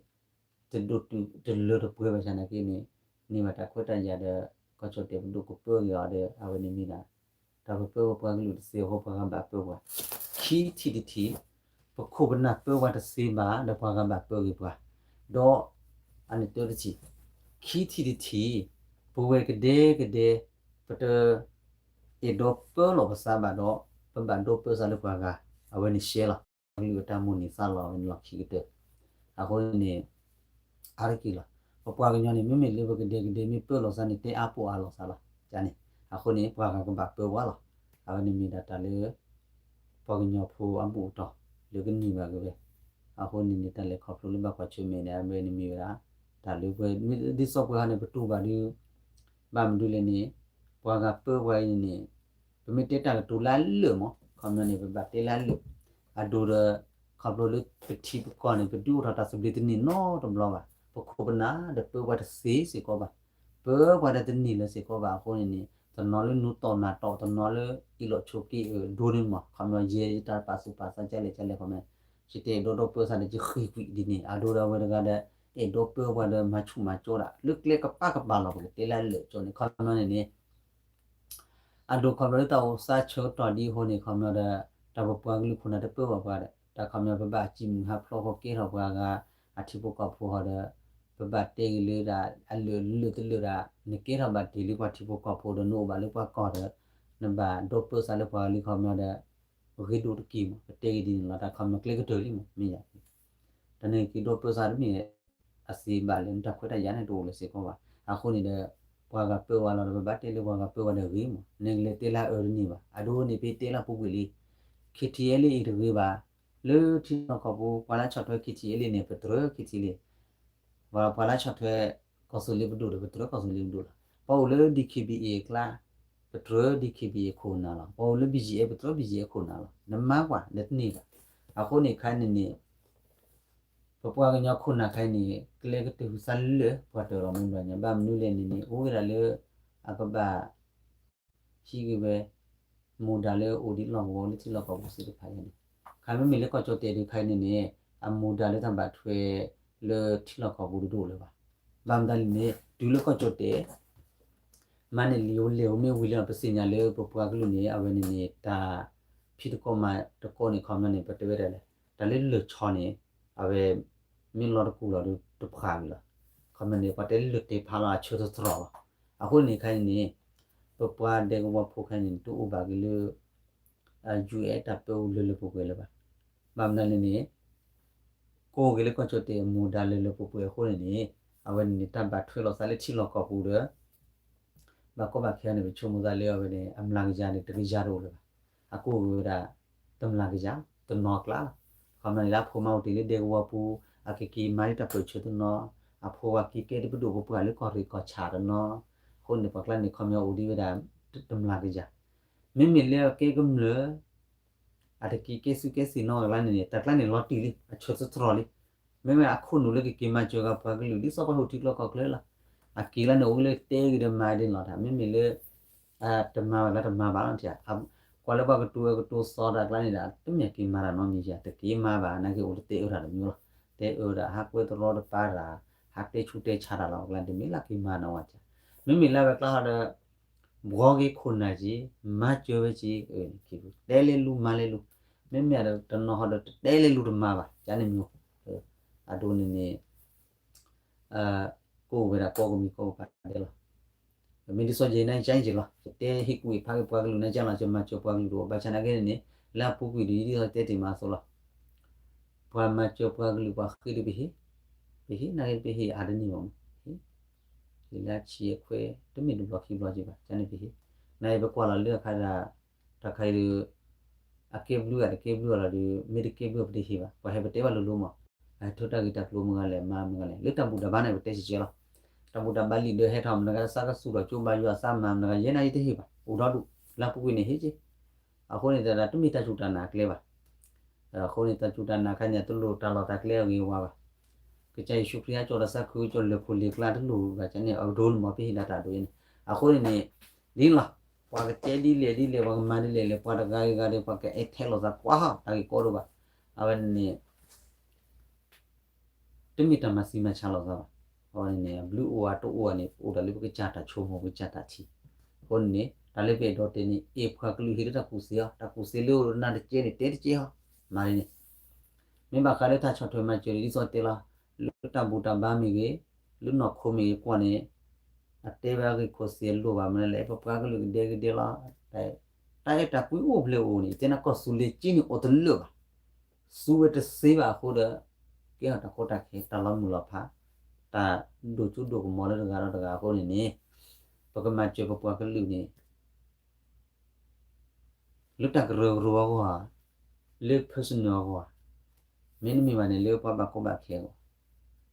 တဒိၣ်တုာ်တလၢတပှဲၤဘၣ်ဆၣ်နာ်က့န့ၣ် န့ၢ်ဘၣ်တၢ်ခွဲးတၢ်ယာ်ဒီး ကီၢ်ကၠီၣ်တဲာ်ပဒိၣ်ကပၢဂ့ၤအီၤဒီး အဝဲန့ၣ်မ့ၢ်ဒၣ် တၢ်ပပၢပပှၤကလုာ်တသ့အဃိ ပှၤဂၤဘၣ်ပၢပှၤ ခံထံၣ်တထံၣ် ပခိၣ်ပနၢ်ပၢပှၤတသ့ဘၣ်ဒီးပှၤဂၤဘၣ်ပၢဂ့ၤပှၤ ဒီး အန့ၣ်တၢတထံၣ် ခံထံၣ်တထံၣ် ပဝဲကဒဲကဒဲ ပတ အဲၣ်ဒိးပၢလီၤပသးဘၣ်ဒီး ပဘၣ်ဒိပၢသးလၢပှၤဂၤ အဝဲန့ၣ်ရှဲလီၤ ကလုာ်အတၢ်မိၣ်န့ၢ်သးလီၤဝဲန့ၣ်လီၢ်ခံကတၢၢ် အဃိန့ၣ် အါတက့ၢ်လီၤ ပပှၤကညီန့ၣ် မ့မ့ၢ်လၢပကဒဲကဒဲမ့ၢ်ပၢလီၤသးန့ၣ် တဲအါပိာ်အါလီၤသးလီၤ န့ၣ် အဃိန့ၣ် ပှၤဂၤကဘၣ်ပၢပှၤလီၤ အဝဲန့ၣ်မ့ၢ်ဒၣ်တၢ်လၢ ပှၤကညီဖိအဘူၣ်အတီၢ် လၢကန့ၢ်ဘၣ်က့ၤဝဲ အဃိန့ၣ်န့ၣ် တၢ်လဲၤခီဖျိလၢဘၣ်ကွၢ်ဆၢၣ်မဲာ်န့ၣ် အဝဲန့ၣ်မ့ၢ်ဝဲဒၣ် တၢ်လၢပှဲၤ ဒ်သိးပှဲၤဟီန့ၣ် ပတူၢ်ဘၣ်ဒုး ဘၣ်မနုၤလဲၣ်န့ၣ် ပှၤဂၤပၢပှၤအံၤန့ၣ် ပမ့ၢ်တဲတၢ်ကတိၤလၢအလၢာ်မး ခီပညီန့ၣ် ပဘၣ်တဲလၢအလၢာ် အဒိဒီး ခီဖျိလၢပထံပကီၢ်န့ၣ် ပဒုးအိၣ်ထီၣ်တၢ်သဘျ့တန့ၢ်နီတဘျီဘၣ် ပခိၣ်ပနၢ်ဒီးပၢပှၤတသ့စ့ၢ်ကီးဘၣ် ပၢပှၤဒီးတန့ၢ်လၢၤစ့ၢ်ကီးဘၣ်အဃိန့ၣ်န့ၣ် တနီၤလၢနူၤတီၢ်နၢ်တီၢ် တနီၤလၢအ့ၣ်လိာ်ဆိးက့အဒိန့ၣ်မး ခီပညီယဲယတၢ်ပာ်သူၣ်ပာ်သးကလဲၣ်ကလဲၣ်ခီပညီ ယတအဲၣ်ဒိးဒိပၢသးဒီးယဃ့ၢ်ကွံာ်ဒ်န့ၣ် အဒိဒီးအဝဲတဂၤဒီး အဲၣ်ဒိးပၢပှၤဒီးမၤဆူၣ်မၤကၠီဒၣ် လၢကျဲကပာ်ကပာ်လီၤ ပကတဲလၢအလၢာ်ကၠီန့ၣ် ခီပညီန့ၣ်န့ၣ် အဒိခီဖျိလၢတၢ်အိၣ်သးဆၢကတီၢ်ဒ်အဃိန့ၣ် ခီပညီဒီး တၢ်ပပှၤကလုာ်ခိၣ်နၢ်တပၢဘၣ်ပှၤဒီး တၢ်ခီပညီပဘၣ်စံးမုၢ်ဟးဖျိးဃီကဲထီၣ်ပှၤဂၤ အထံဖိကီၢ်ဖိဃီဒီး ပဘၣ်တဲဂ့ၤလၢဒၣ်အလၢာ်လၢာ်တလၢာ်ဒၣ် နကဲထီၣ်ဘၣ်တ့ၢ်လံပှၤထံဖိကီၢ်ဖိဒီး နအိၣ်ဘၣ်လၢပှၤကီၢ်ဒီး နဘၣ်ဒိပၢသးလၢပှၤဂၤလံခီပညီဒီး ဂ့ၤဒိၣ်တက့ၢ်မး ပတဲဂ့ၤဒ်န့ၣ်လီၤ တၢ်ခီပညီကျဲကတၢၢ်လံမး မ့ၢ်ယၤ တၢ်န့ၣ်က့ၤဒိပၢသးတမ့ၢ် အသ့ဘၣ်လၢနတၢ်ခွဲးတၢ်ယာ်န့ၣ်တအိၣ်လၢၤစ့ၢ်ကီးဘၣ် အဃိန့ၣ်ဒီး ပှၤဂၤပၢဝဲလီၤဒီး ပဘၣ်တဲလၢပှၤဂၤပၢဝဲဒီးဂ့ၤမး နကလဲၤတဲလၢအအၢတန့ၢ်ဘၣ် အဒိန့ၣ် ပတဲလၢပူၤကွံာ်လံ KTLA အံၤတဂ့ၤဘၣ်, လၢထံလီၢ်ကီၢ်ပူၤ ပှၤလၢဆီၣ်ထွဲ KTLA န့ၣ် ပတြၢၤ KTLA, ပှၤလၢဆီၣ်ထွဲ ကီၢ်သူလ့ၤပဒိၣ်ဒီး ပတြၢၤကီၢ်သူလ့ၤပဒိၣ်လီၤ. ပှၤအိၣ်လၢ DKBA အကျါ ပတြၢၤ DKBA ခိၣ်နၢ်လီၤ. ပှၤအိၣ်လၢ BGF ပတြၢၤ BGF ခိၣ်နၢ်လီၤ. နမၤကွၢ် နတန့ၢ်ဘၣ်. အဃိန့ၣ်ခဲအံၤန့ၣ်န့ၣ် ပပှၤကညီခိၣ်နၢ်ခဲအံၤန့ၣ် ကလဲၤကတၢၢ်ဟူးသါလၢပှၤတၢၢ်လီၤ မ့ၢ်ဘျီညါ ဘၣ်မနုၤလဲၣ်န့ၣ်န့ၣ် အိၣ်ဝဲဒၣ်လၢ အကဘၣ် ဟံးက့ၤဝဲ မူဒါလၢအိၣ်ဒံးလီၢ်ကဝီၤလၢထံလီၢ်ကီၢ်ပူၤသ့ၣ်တဖၣ်န့ၣ်, ခါမ့မ့ၢ်လၢကီၢ်ကၠီၣ်တဲၣ်ဒုးခဲအံၤန့ၣ်န့ၣ် အမူဒါလၢတၢ်ဘၣ်ထွဲလၢထံလီၢ်ကီၢ်ပူၤတဒိၣ်လၢၤဘၣ်. ဘၣ်မတၤလဲၣ်န့ၣ် တုၤလၢကီၢ်ကၠီၣ်တဲၣ် မၤန့ၢ်လံာ်အိၣ်လဲၢ်အိၣ်မ့ၢ်ဝံၤလၢ ပသ့ၣ်ညါလၢပပှၤကလုာ်န့ၣ် အဝဲန့ၣ်န့ၣ် တၢ်ဖံးသကိးမၤသကိးန့ၣ် ခီပညီန့ၣ် ပတဲဝဲဒၣ်လဲၣ် တၢ်လၢလၢၢ်ဆီန့ၣ် အဝဲ မ့ၢ်လီၤတကူၣ်လီၤဒီးတဖှၣ်ဝံၤလီၤ. ခီပညီန့ၣ် ပှၤတဲလၢလၢၢ်တဲဖးလီၤ အဆၢတတြီၤလီၤ. အဃိန့ၣ်ခဲအံၤန့ၣ် ပပှၤဒဲကဝီၤဖိခဲအံၤန့ၣ် တအိၣ်ဘၣ်က့ၤလၢ ယူၢ်အဲၣ်တၢ်ပၢအူလၢလၢပှဲၤပှဲၤလၢၤဘၣ်. ဘၣ်မနုၤလဲၣ်န့ၣ် ကိးက့ၤလၢကီၢ်ကၠီၣ်တဲၣ်အမူဒါလၢလၢပှဲၤပှဲၤအဃိန့ၣ်န့ၣ် အဝဲန့ၣ်န့ၣ် တၢ်ဘၣ်ထွဲလိာ်သးလၢထံလီၢ်ကီၢ်ပူၤဒီး ဘၣ်ကီဘၣ်ခဲအံၤန့ၣ် ပဆိကမိၣ်သးလၢအဝဲန့ၣ် အမျးကယၤန့ၣ် တကယၤတအိၣ်လၢၤဘၣ်. အကိးက့ၤဝဲဒၣ် တမျးကယၤ တနီၤအကျါလီၤ. ခီပညီန့ၣ် လၢအဖိမါအိၣ်တ့ၢ်လၢဒဲကဝီၤပူၤ အကက့ၤမၤဒ်တၢ်ပၢၢ်ဆၢတနီၤ, အဖိဝဲက့ၤကဲဒ်ပဒိၣ်ပပှၢ်လၢကီၢ်ရ့ၣ်ကီၢ်ဆၣ်တနီၤ, အဃိန့ၣ် ပှၤကျါန့ၣ် ခီပညီအိၣ်ဒံးဝဲဒၣ် တမျးကယၤ. မ့မ့ၢ်လၢအကဲကမျၢၢ် အတက့ၤကဲစုကဲစ့ၢ်နီတကျါန့ၣ်န့ၣ် တၢ်ကျါန့ၣ်လီၤတံၢ်လံ အဆၢတတြီၤလံ. မ့မ့ၢ်အခိၣ်နူာ်လၢကက့ၤမၤစၢၤဂ့ၤပှၤကလုာ် ဒ်သိးပှၤဟူးထံကျိကီၢ်ချၢလီၤ. အက့ၤလီၤန့ၣ် အိၣ်လၢတဲဂ့ၤဒီးမၤဒ်န့ၣ်လီၤတၢ် မ့မ့ၢ်လၢ တမၤဘၣ်လၢတမၤဘၣ်လီၤ. ကွၢ်လၢပှၤကတိၤအကတိၤသီတၢ်ကျါန့ၣ်ဒီး တမ့ၢ်က့ၤမၤတၢ်နီတမံၤယါ တက့ၤမၤဘၣ် နာ်က့အိၣ်လၢတဲအၢတၢ်တမံၤလီၤ. တဲအၢဒၣ် ဟးကွဲတရီတပါတၢ်, ဟးတဲဆူးတဲဆါတၢ်လီၤ ကျါတမ့ၢ်လၢက့ၤမၤနီဝဲကါ. မ့မ့ၢ်လၢအဝဲကျါဟီဒီး ဘှီက့ၤခိၣ်နၢ်က့ၤ, မၤစၢၤဝဲက့ၤ, တဲလဲၤလူၤမၤလဲၤလူၤ, မ့မ့ၢ်တနီၤဟီဒီး တတဲလဲၤလူၤတမၤဘၣ် ကန့ၣ်မ့ၢ်, အဒိန့ၣ်န့ၣ် ကိးဝဲဒၣ်ကိးကမံၤကိးကပၤဒဲးလီၤ. မ့ၢ်ဒ်သိးယဲန့ၣ်ကန့ၣ်က့ၤလီၤ ယတဲဟ့ၣ်ကူၣ်ဖးက့ၤပှၤကလုာ်န့ၣ်ကန့ၣ်လီၤ ယမၤစၢၤပှၤကလုာ်တအိၣ် ဘၣ်ဆၣ်နာ်က့န့ၣ်န့ၣ် လၢအပူၤကွံာ်ဒ်ယတဲတ့ၢ်မးအသိးလီၤ. ပှၤမၤစၢၤပှၤကလုာ်ပှၤဃ့ဒီးပဟ့ၣ်, ပဟ့ၣ်နာ်က့ပဟ့ၣ်အါတန့ၢ်ဘၣ်မး, ဟ့ၣ်လၢအဆံးအခွဲး တမ့ၢ်တဘျီခံဘျီက့ၤဘၣ် ကန့ၣ်ပဟ့ၣ်, နာ်က့ပကွၢ်လီၤလၢအခါဒၣ် တၢ်ခါအံၤဒီး အကဲဘျုးဂၤတကဲဘျုးဂၤလီၤဒီး မ့ၢ်တကဲဘျုးပတဟ့ၣ်ဘၣ် ပှၤဟဲပတဲဘၣ်လိၤလိၤမး, အဟဲထၢၣ်တၢ်ဂ့ၢ်တၢ်ကျိၤမုၢ်ဂၤလဲၣ် မၤမုၢ်ဂၤလဲၣ် လၢတၢ်ဘူၣ်တၢ်ဘါန့ၣ် ပတဲစဲးကဲလီၤ. တၢ်ဘူၣ်တၢ်ဘါလံာ်ဒၢဟဲထီၣ်မနုၤဂၤ သးကစူၢ်ထီၣ်ကၠိဘါယွၤသးမၤမနုၤဂၤ ယဲနာ်က့တဟ့ၣ်ဘၣ် အိၣ်ဒီဒူၣ် လၢအပူၤကွံာ်န့ၣ်ဟ့ၣ်က့ၤ, အဃိန့ၣ်တၢ်တမ့ၢ်တၢ်စူၢ်တၢ်နာ်အကျဲဘၣ်. အဃိန့ၣ် တၢ်စူၢ်တၢ်နာ်ခါန့ၣ် တလိၣ်တၢ်လီၢ်တၢ်ကျဲအဂ့ၤအဝါဘၣ်. ကစၢ်ယ့ၣ်ၡူးခရံာ်ဟဲကၠီၣ်တၢ်သးခုကၠီၣ်လၢၢ်ခိၣ်လ့ၤကျါတလိၣ်ဘၣ်ကန့ၣ် အကဒိလၢမီၤပဟ့ၣ်ဒၣ်တၢ်ဒိၣ်အံၤန့ၣ်, အဃိန့ၣ်န့ၣ် ဒ်န့ၣ်လီၤ. ပှၤကတဲဒ်လဲၣ်ဒ်လဲၣ် ပှၤကမၤဒ်လဲၣ်လဲၣ် ပှၤကအဲၣ်ထဲလိာ်သးကွၢ်ဟီၣ် တၢ်ဂ့ၢ်ကီဒိၣ်ဘၣ်. အဝဲန့ၣ်န့ၣ် တမ့ၢ်တၢ်မၤသံမၤဆါလိာ်သးဘၣ်. အဝဲန့ၣ်န့ၣ် အဘျုးအိၣ်ဧါတအိၣ်ဧါန့ၣ် အိၣ်ဒၣ်လၢပကစၢ်တၢ်ဆိကမိၣ် ပကစၢ်တၢ်ထံၣ်. အဃိန့ၣ်န့ၣ် တၢ်လၢပအဲၣ်ဒိးတဲန့ၣ် အဲၣ်ပှၤကလုာ်ဟ့ၣ်လၢတၢ်ကူၣ်သ့အီၤ တၢ်ကူၣ်သ့လၢအိၣ်နၢ်တကဲန့ၣ် တဲတကဲဟီ မၤဒ်န့ၣ် မ့ၢ်ဘၣ်ဃးလၢတၢ်ဆီၣ်ထွဲမၤစၢၤန့ၣ် ဒ်သိးတဲလီၤ လၢတၢ်ဘူၣ်တၢ်ဘါမ့ၢ်ဂ့ၤ, လၢနီၢ်ခိမ့ၢ်ဂ့ၤကွၢ်န့ၣ် အတဲဝဲအဂ့ၢ်ခိၣ်သ့ၣ်အလိၣ်ဘၣ်မနုၤလဲၣ် ပပှၤကလုာ်ကဒဲကဒဲလီၤ. တၢ်အဲၣ်တၢ်ကွံအိၣ်ဖျဲၣ်အိၣ်န့ၣ် ယတဲနၤကီၢ်သူလ့ၤက့န့ၣ်အိၣ်တလၢာ်ဘၣ်. သူဝဲတသ့ဘၣ်အဃိဒီး ကဲထီၣ်တၢ်ကီတၢ်ခဲ တၢ်လီၤမုၢ်လီၤဖး တၢ်ဒိၣ်စိဒိၣ်ကမီၤလၢတဂၤဒီးတဂၤအဃိန့ၣ်န့ၣ် ပကမၤစၢၤပပှၤကလုာ်န့ၣ် လၢတၢ်ကရၢကရိအဂီၢ်ဧါ, လၢ personal အဂီၢ်ဧါ, မ့တမ့ၢ်ဘၣ်န့ၣ် လၢပှၤဘၣ်ကီဘၣ်ခဲအဂီၢ်,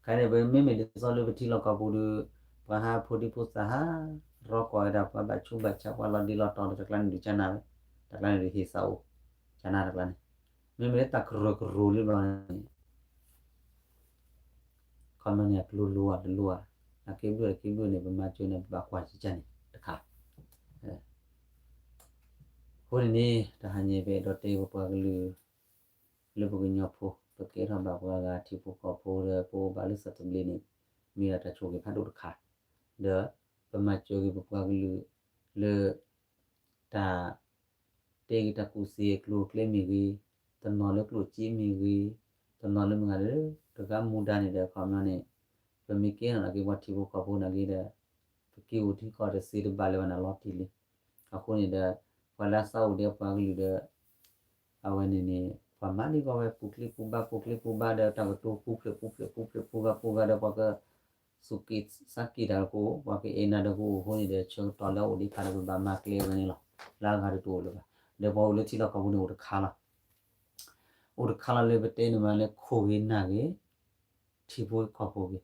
ခဲအံၤန့ၣ် ပမ့မ့ၢ်ဒ်သိးလၢပထံလီၢ်ကီၢ်ပူၤဒီး ပှၤဟးဖိဒံဖိသၣ်ဟး ရီကိးဝဲဒၣ်ပှၤဘၣ်ဆူးဘၣ်ဆါ ပှၤလီၤဒ့လီၤတီၤဒီး တကျါန့ၣ်ဒုးကၠါနၤဝဲ, တကျါန့ၣ်ဒုးဟ့ၣ်သးအိၣ် ကၠါနၤတကျါန့ၣ်, မ့မ့ၢ်လၢတၢ်ကရၢကရိလၢဘျီန့ၣ် ခီမီန့ၣ် အကျိၤလိဧါတလိဧါ, အကဲဘျုးတကဲဘျုးန့ၣ် ပမၤစၢၤန့ၣ် ပဘၣ်ကွၢ်ကၠၢ်န့ၣ်တခါ, အဃိန့ၣ်န့ၣ် တဟါညါပအဲၣ်ဒိးတဲပပှၤကလုာ် လၢပကညီဖိ ပကဲထီၣ်ဘၣ်ပှၤဂၤထံဖိကီၢ်ဖိဒီး ပအိၣ်ဘၣ်လၢသးတဘျ့န့ၣ် မ့ၢ်ဒၣ်တၢ်ဆိၣ်ဂ့ၤဖးဒိၣ်တခါ, ဒီးပမၤစၢၤဂ့ၤပပှၤကလုာ်လၢ တၢ် တဲဂ့ၤတၢ်ကူၣ်သ့အကျိၤအကျဲမ့ၢ်ဂ့ၤ, တနီၤလၢကျိၣ်စ့မ့ၢ်ဂ့ၤ, တနီၤလၢမုၢ်ဂၤလၢ တဂၤမူဒါန့ၣ်ဒီး ခီမီန့ၣ် ပမ့ၢ်ကဲထီၣ်နာ်က့ပှၤထံဖိကီၢ်ဖိနာ်က့ဒီး ပက့ၤအိၣ်ထံကီၢ်တသ့တဘၣ်လၢၤဘၣ်န့ၣ် လီၤတံၢ်လံ. အဃိန့ၣ်ဒီး ပှၤလၢအသးအိၣ်ဒံးပှၤကလုာ်ဒီး အဝဲန့ၣ်န့ၣ် ပှၤမၤန့ၢ်ကီးဝဲ ပူၤချ့ပူၤဘါ ပူၤချ့ပူၤဘါဒီး တၢ်ကတိၤပူၤဖျဲးပူၤဖျဲးပူၤဘါပူၤဘါဒီး ပှၤက သူၣ်က့သးက့တၢ်ကအိၣ် ပှၤကအဲၣ်နၤဒီးကအိၣ်အဃိန့ၣ်ဒီး ဆၢကတီၢ်လၢအအိၣ်ဒံးခါဒီး ပဘၣ်မၤကျဲဝဲန့ၣ်လီၤ. လၢအဂၤတအိၣ်လၢၤဘၣ်. ဒီးပှၤအိၣ်လၢထံလီၢ်ကီၢ်ပူၤန့ၣ်အိၣ်တခါလီၤ. အိၣ်တခါလီၤလၢပတဲန့ၣ်မးလၢခိၣ်ဂ့ၤနၢ်ဂ့ၤ, ထံဖိကီၢ်ဖိဂ့ၤ,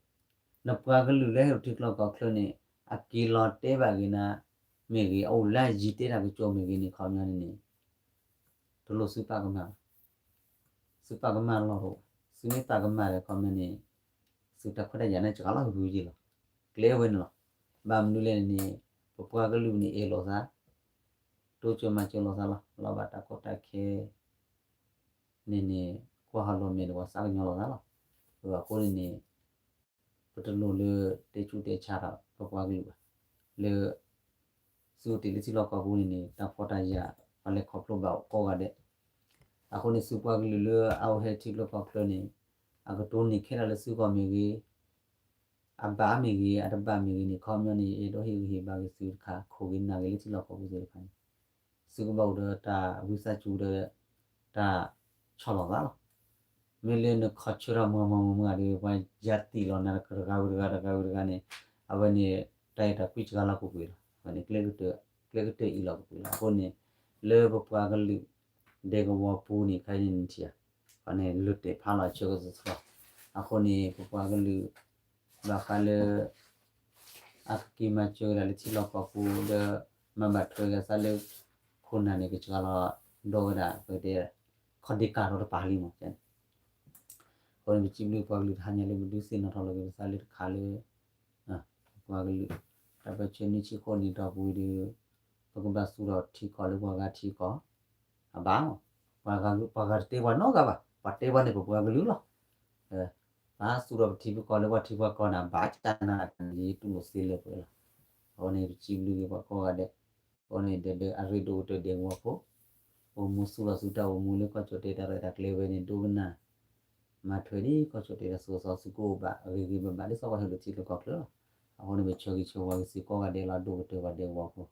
နပှၤကလုာ်လၢဟဲအိၣ်ထံချၢကီၢ်ချၢန့ၣ် အက့ၤလီၤတဲဘၣ်ဂ့ၤနၤ မ့ၢ်ဂ့ၤ, အအိၣ်လၢအယံၤတဲတၢ်ကစီၣ်မ့ၢ်ဂ့ၤန့ၣ် ခီပညီန့ၣ်န့ၣ် တလိၣ်သုပာ်ကမၣ်ဘၣ်. သုပာ်ကမၣ်လီၢ်တအိၣ်ဘၣ်. သုမ့ၢ်ပာ်ကမၣ်ဒီး ခီပညီန့ၣ် သုတၢ်ခွဲးတၢ်ယာ်န့ၣ် စှၤလီၤဂုၤယံၤလီၤ. ကျဲဝဲန့ၣ်လီၤ. ဘၣ်မနုၤလဲၣ်န့ၣ်န့ၣ် ပပှၤကလုာ်န့ၣ် အဲၣ်လိာ်သး, တိစၢၤမၤစၢၤလိာ်သးလီၤ. လီၤဘၣ်တၢ်ကီတၢ်ခဲ န့ၣ်န့ၣ် ကွၢ်ဟးလိာ်မဲာ်ဒီး ပှၤသးကညီၤလိာ်သးလီၤ. အဃိန့ၣ်န့ၣ် ပတလိၣ်လၢတဲဆူးတဲဆါဒီးပပှၤကလုာ်ဘၣ်. လၢ သုအိၣ်တ့ၢ်လၢထံလီၢ်ကီၢ်ပူၤန့ၣ်န့ၣ် တၢ်ဖှီၣ်တၢ်ယာ် ပှၤလဲၤခီဖျိဘၣ်ကိးဂၤဒဲး. အဃိန့ၣ် သုပှၤကလုာ်လၢအအိၣ်ဟဲထံချၢကီၢ်ချၢန့ၣ် အကတိၤန့ၢ်ခဲဒၣ်လၢသုဂီၢ်မ့ၢ်ဂ့ၤ, အဘၣ်မ့ၢ်ဂ့ၤ အတဘၣ်မ့ၢ်ဂ့ၤန့ၣ် ခီပညီန့ၣ် အဲၣ်ဒိးဟ့ၣ်ဂံၢ်ဟ့ၣ်ဘါက့ၤသုတခါ ခိၣ်ဂ့ၤနၢ်ဂ့ၤလၢထံလီၢ်ကီၢ်ပူၤသ့ၣ်တဖၣ်န့ၣ် သုကဘၣ်အိၣ်ဒီးတၢ်ဝံသးစူၤဒီး တၢ်ဆီၣ်လီၤသးလီၤ. မ့ၢ်လၢနခီၣ်ဆၢထီၣ်မုၢ်မုၢ်မုၢ်မုၢ်ဒီး ပှၤယၤတံၢ်လီၤနၤတဂၤဝံၤတဂၤ တဂၤဝံၤတဂၤန့ၣ် အဝဲန့ၣ် တၢ်အဲၣ်တၢ်ကွံစှၤလီၤကွ့ၢ်ကွ့ၢ်လီၤ. အဝဲန့ၣ် ကျဲကတၢၢ်အံၤလီၤကွ့ၢ်ကွ့ၢ်လီၤ. အဃိန့ၣ် လၢပပှၤကလုာ် ဒဲကဝီၤပူၤန့ၣ် ခဲအံၤန့ၣ်ထံၣ်ဧါ, န့ၣ် လၢတဲာ်ဖးလီၤဆၢကစီးလီၤ. အဃိန့ၣ် ပပှၤကလုာ် ဘၣ်ဃးလၢ အကက့ၤမၤစၢၤဝဲဒၣ်လၢထံလီၢ်ကီၢ်ပူၤဒီး မၤဘၣ်ထွဲက့ၤသးလၢ ခိၣ်နၢ်န့ၣ် ကစှၤလီၤဒီဝဲဒၣ် ပကတဲ ခီၣ်ဒ့ကၤထီၣ်တပၤလံမး. အဃိန့ၣ် ပစံးဘျုးပှၤကလုာ်တဟါညါလၢ ပဒုးသ့ၣ်နီၣ်ထီၣ်လီၤက့ၤပသးလၢတခါလၢ ပှၤကလုာ် တၢ်ပၢၢ်ဆၢနွံဆံဃိးနံၣ်တီၢ်ပူၤဒီး ပကဘၣ်သူၣ်ထီၣ်ထံကီၢ်လၢပှၤဂၤထံကီၢ် အဘၣ်မး. ပှၤဂၤ ပှၤဂၤတတဲပှၤနီတဂၤဘၣ်, ပှၤတဲပှၤန့ၣ် ပပှၤကလုာ်လီၤ. ပှၤသူၣ်ထီၣ်ပထံပကီၢ်လၢပှၤထံပှၤကီၢ်န့ၣ် ဘၣ်ဆၣ်နၤတၢ်န့ၣ် ယတူၢ်လိာ်သ့လၢပှဲၤလီၤ. အဃိန့ၣ် ပစံးဘျုးက့ၤပှၤကိးဂၤဒဲး, အဃိန့ၣ် ဒီးအရ့ဒိၣ်ကတၢၢ်ဒဲကဝီၤဖိ အိၣ်မူသူၣ်လီၤသုတၢ်အိၣ်မူလၢကီၢ်ကၠီၣ်တဲတၢ်ရဲၣ်တၢ်ကျဲၤဝဲန့ၣ် ဒိကနၣ် မၤထွဲဒ်ကီၢ်ကၠီၣ်တဲတၢ်စိၤစီၤ သုကအိၣ်ဘၣ်ဂ့ၤဂ့ၤဘၣ်ဘၣ် ဒ်သိးပှၤဟဲလၢထံလၢကီၢ်ချၢလီၤ. အဃိန့ၣ် ပဆၢဂ့ၤဆၢဝါက့ၤသုကိးဂၤဒဲးလီၤ. ဒိၣ်ကတၢၢ်ပှၤဒဲကဝီၤဖိ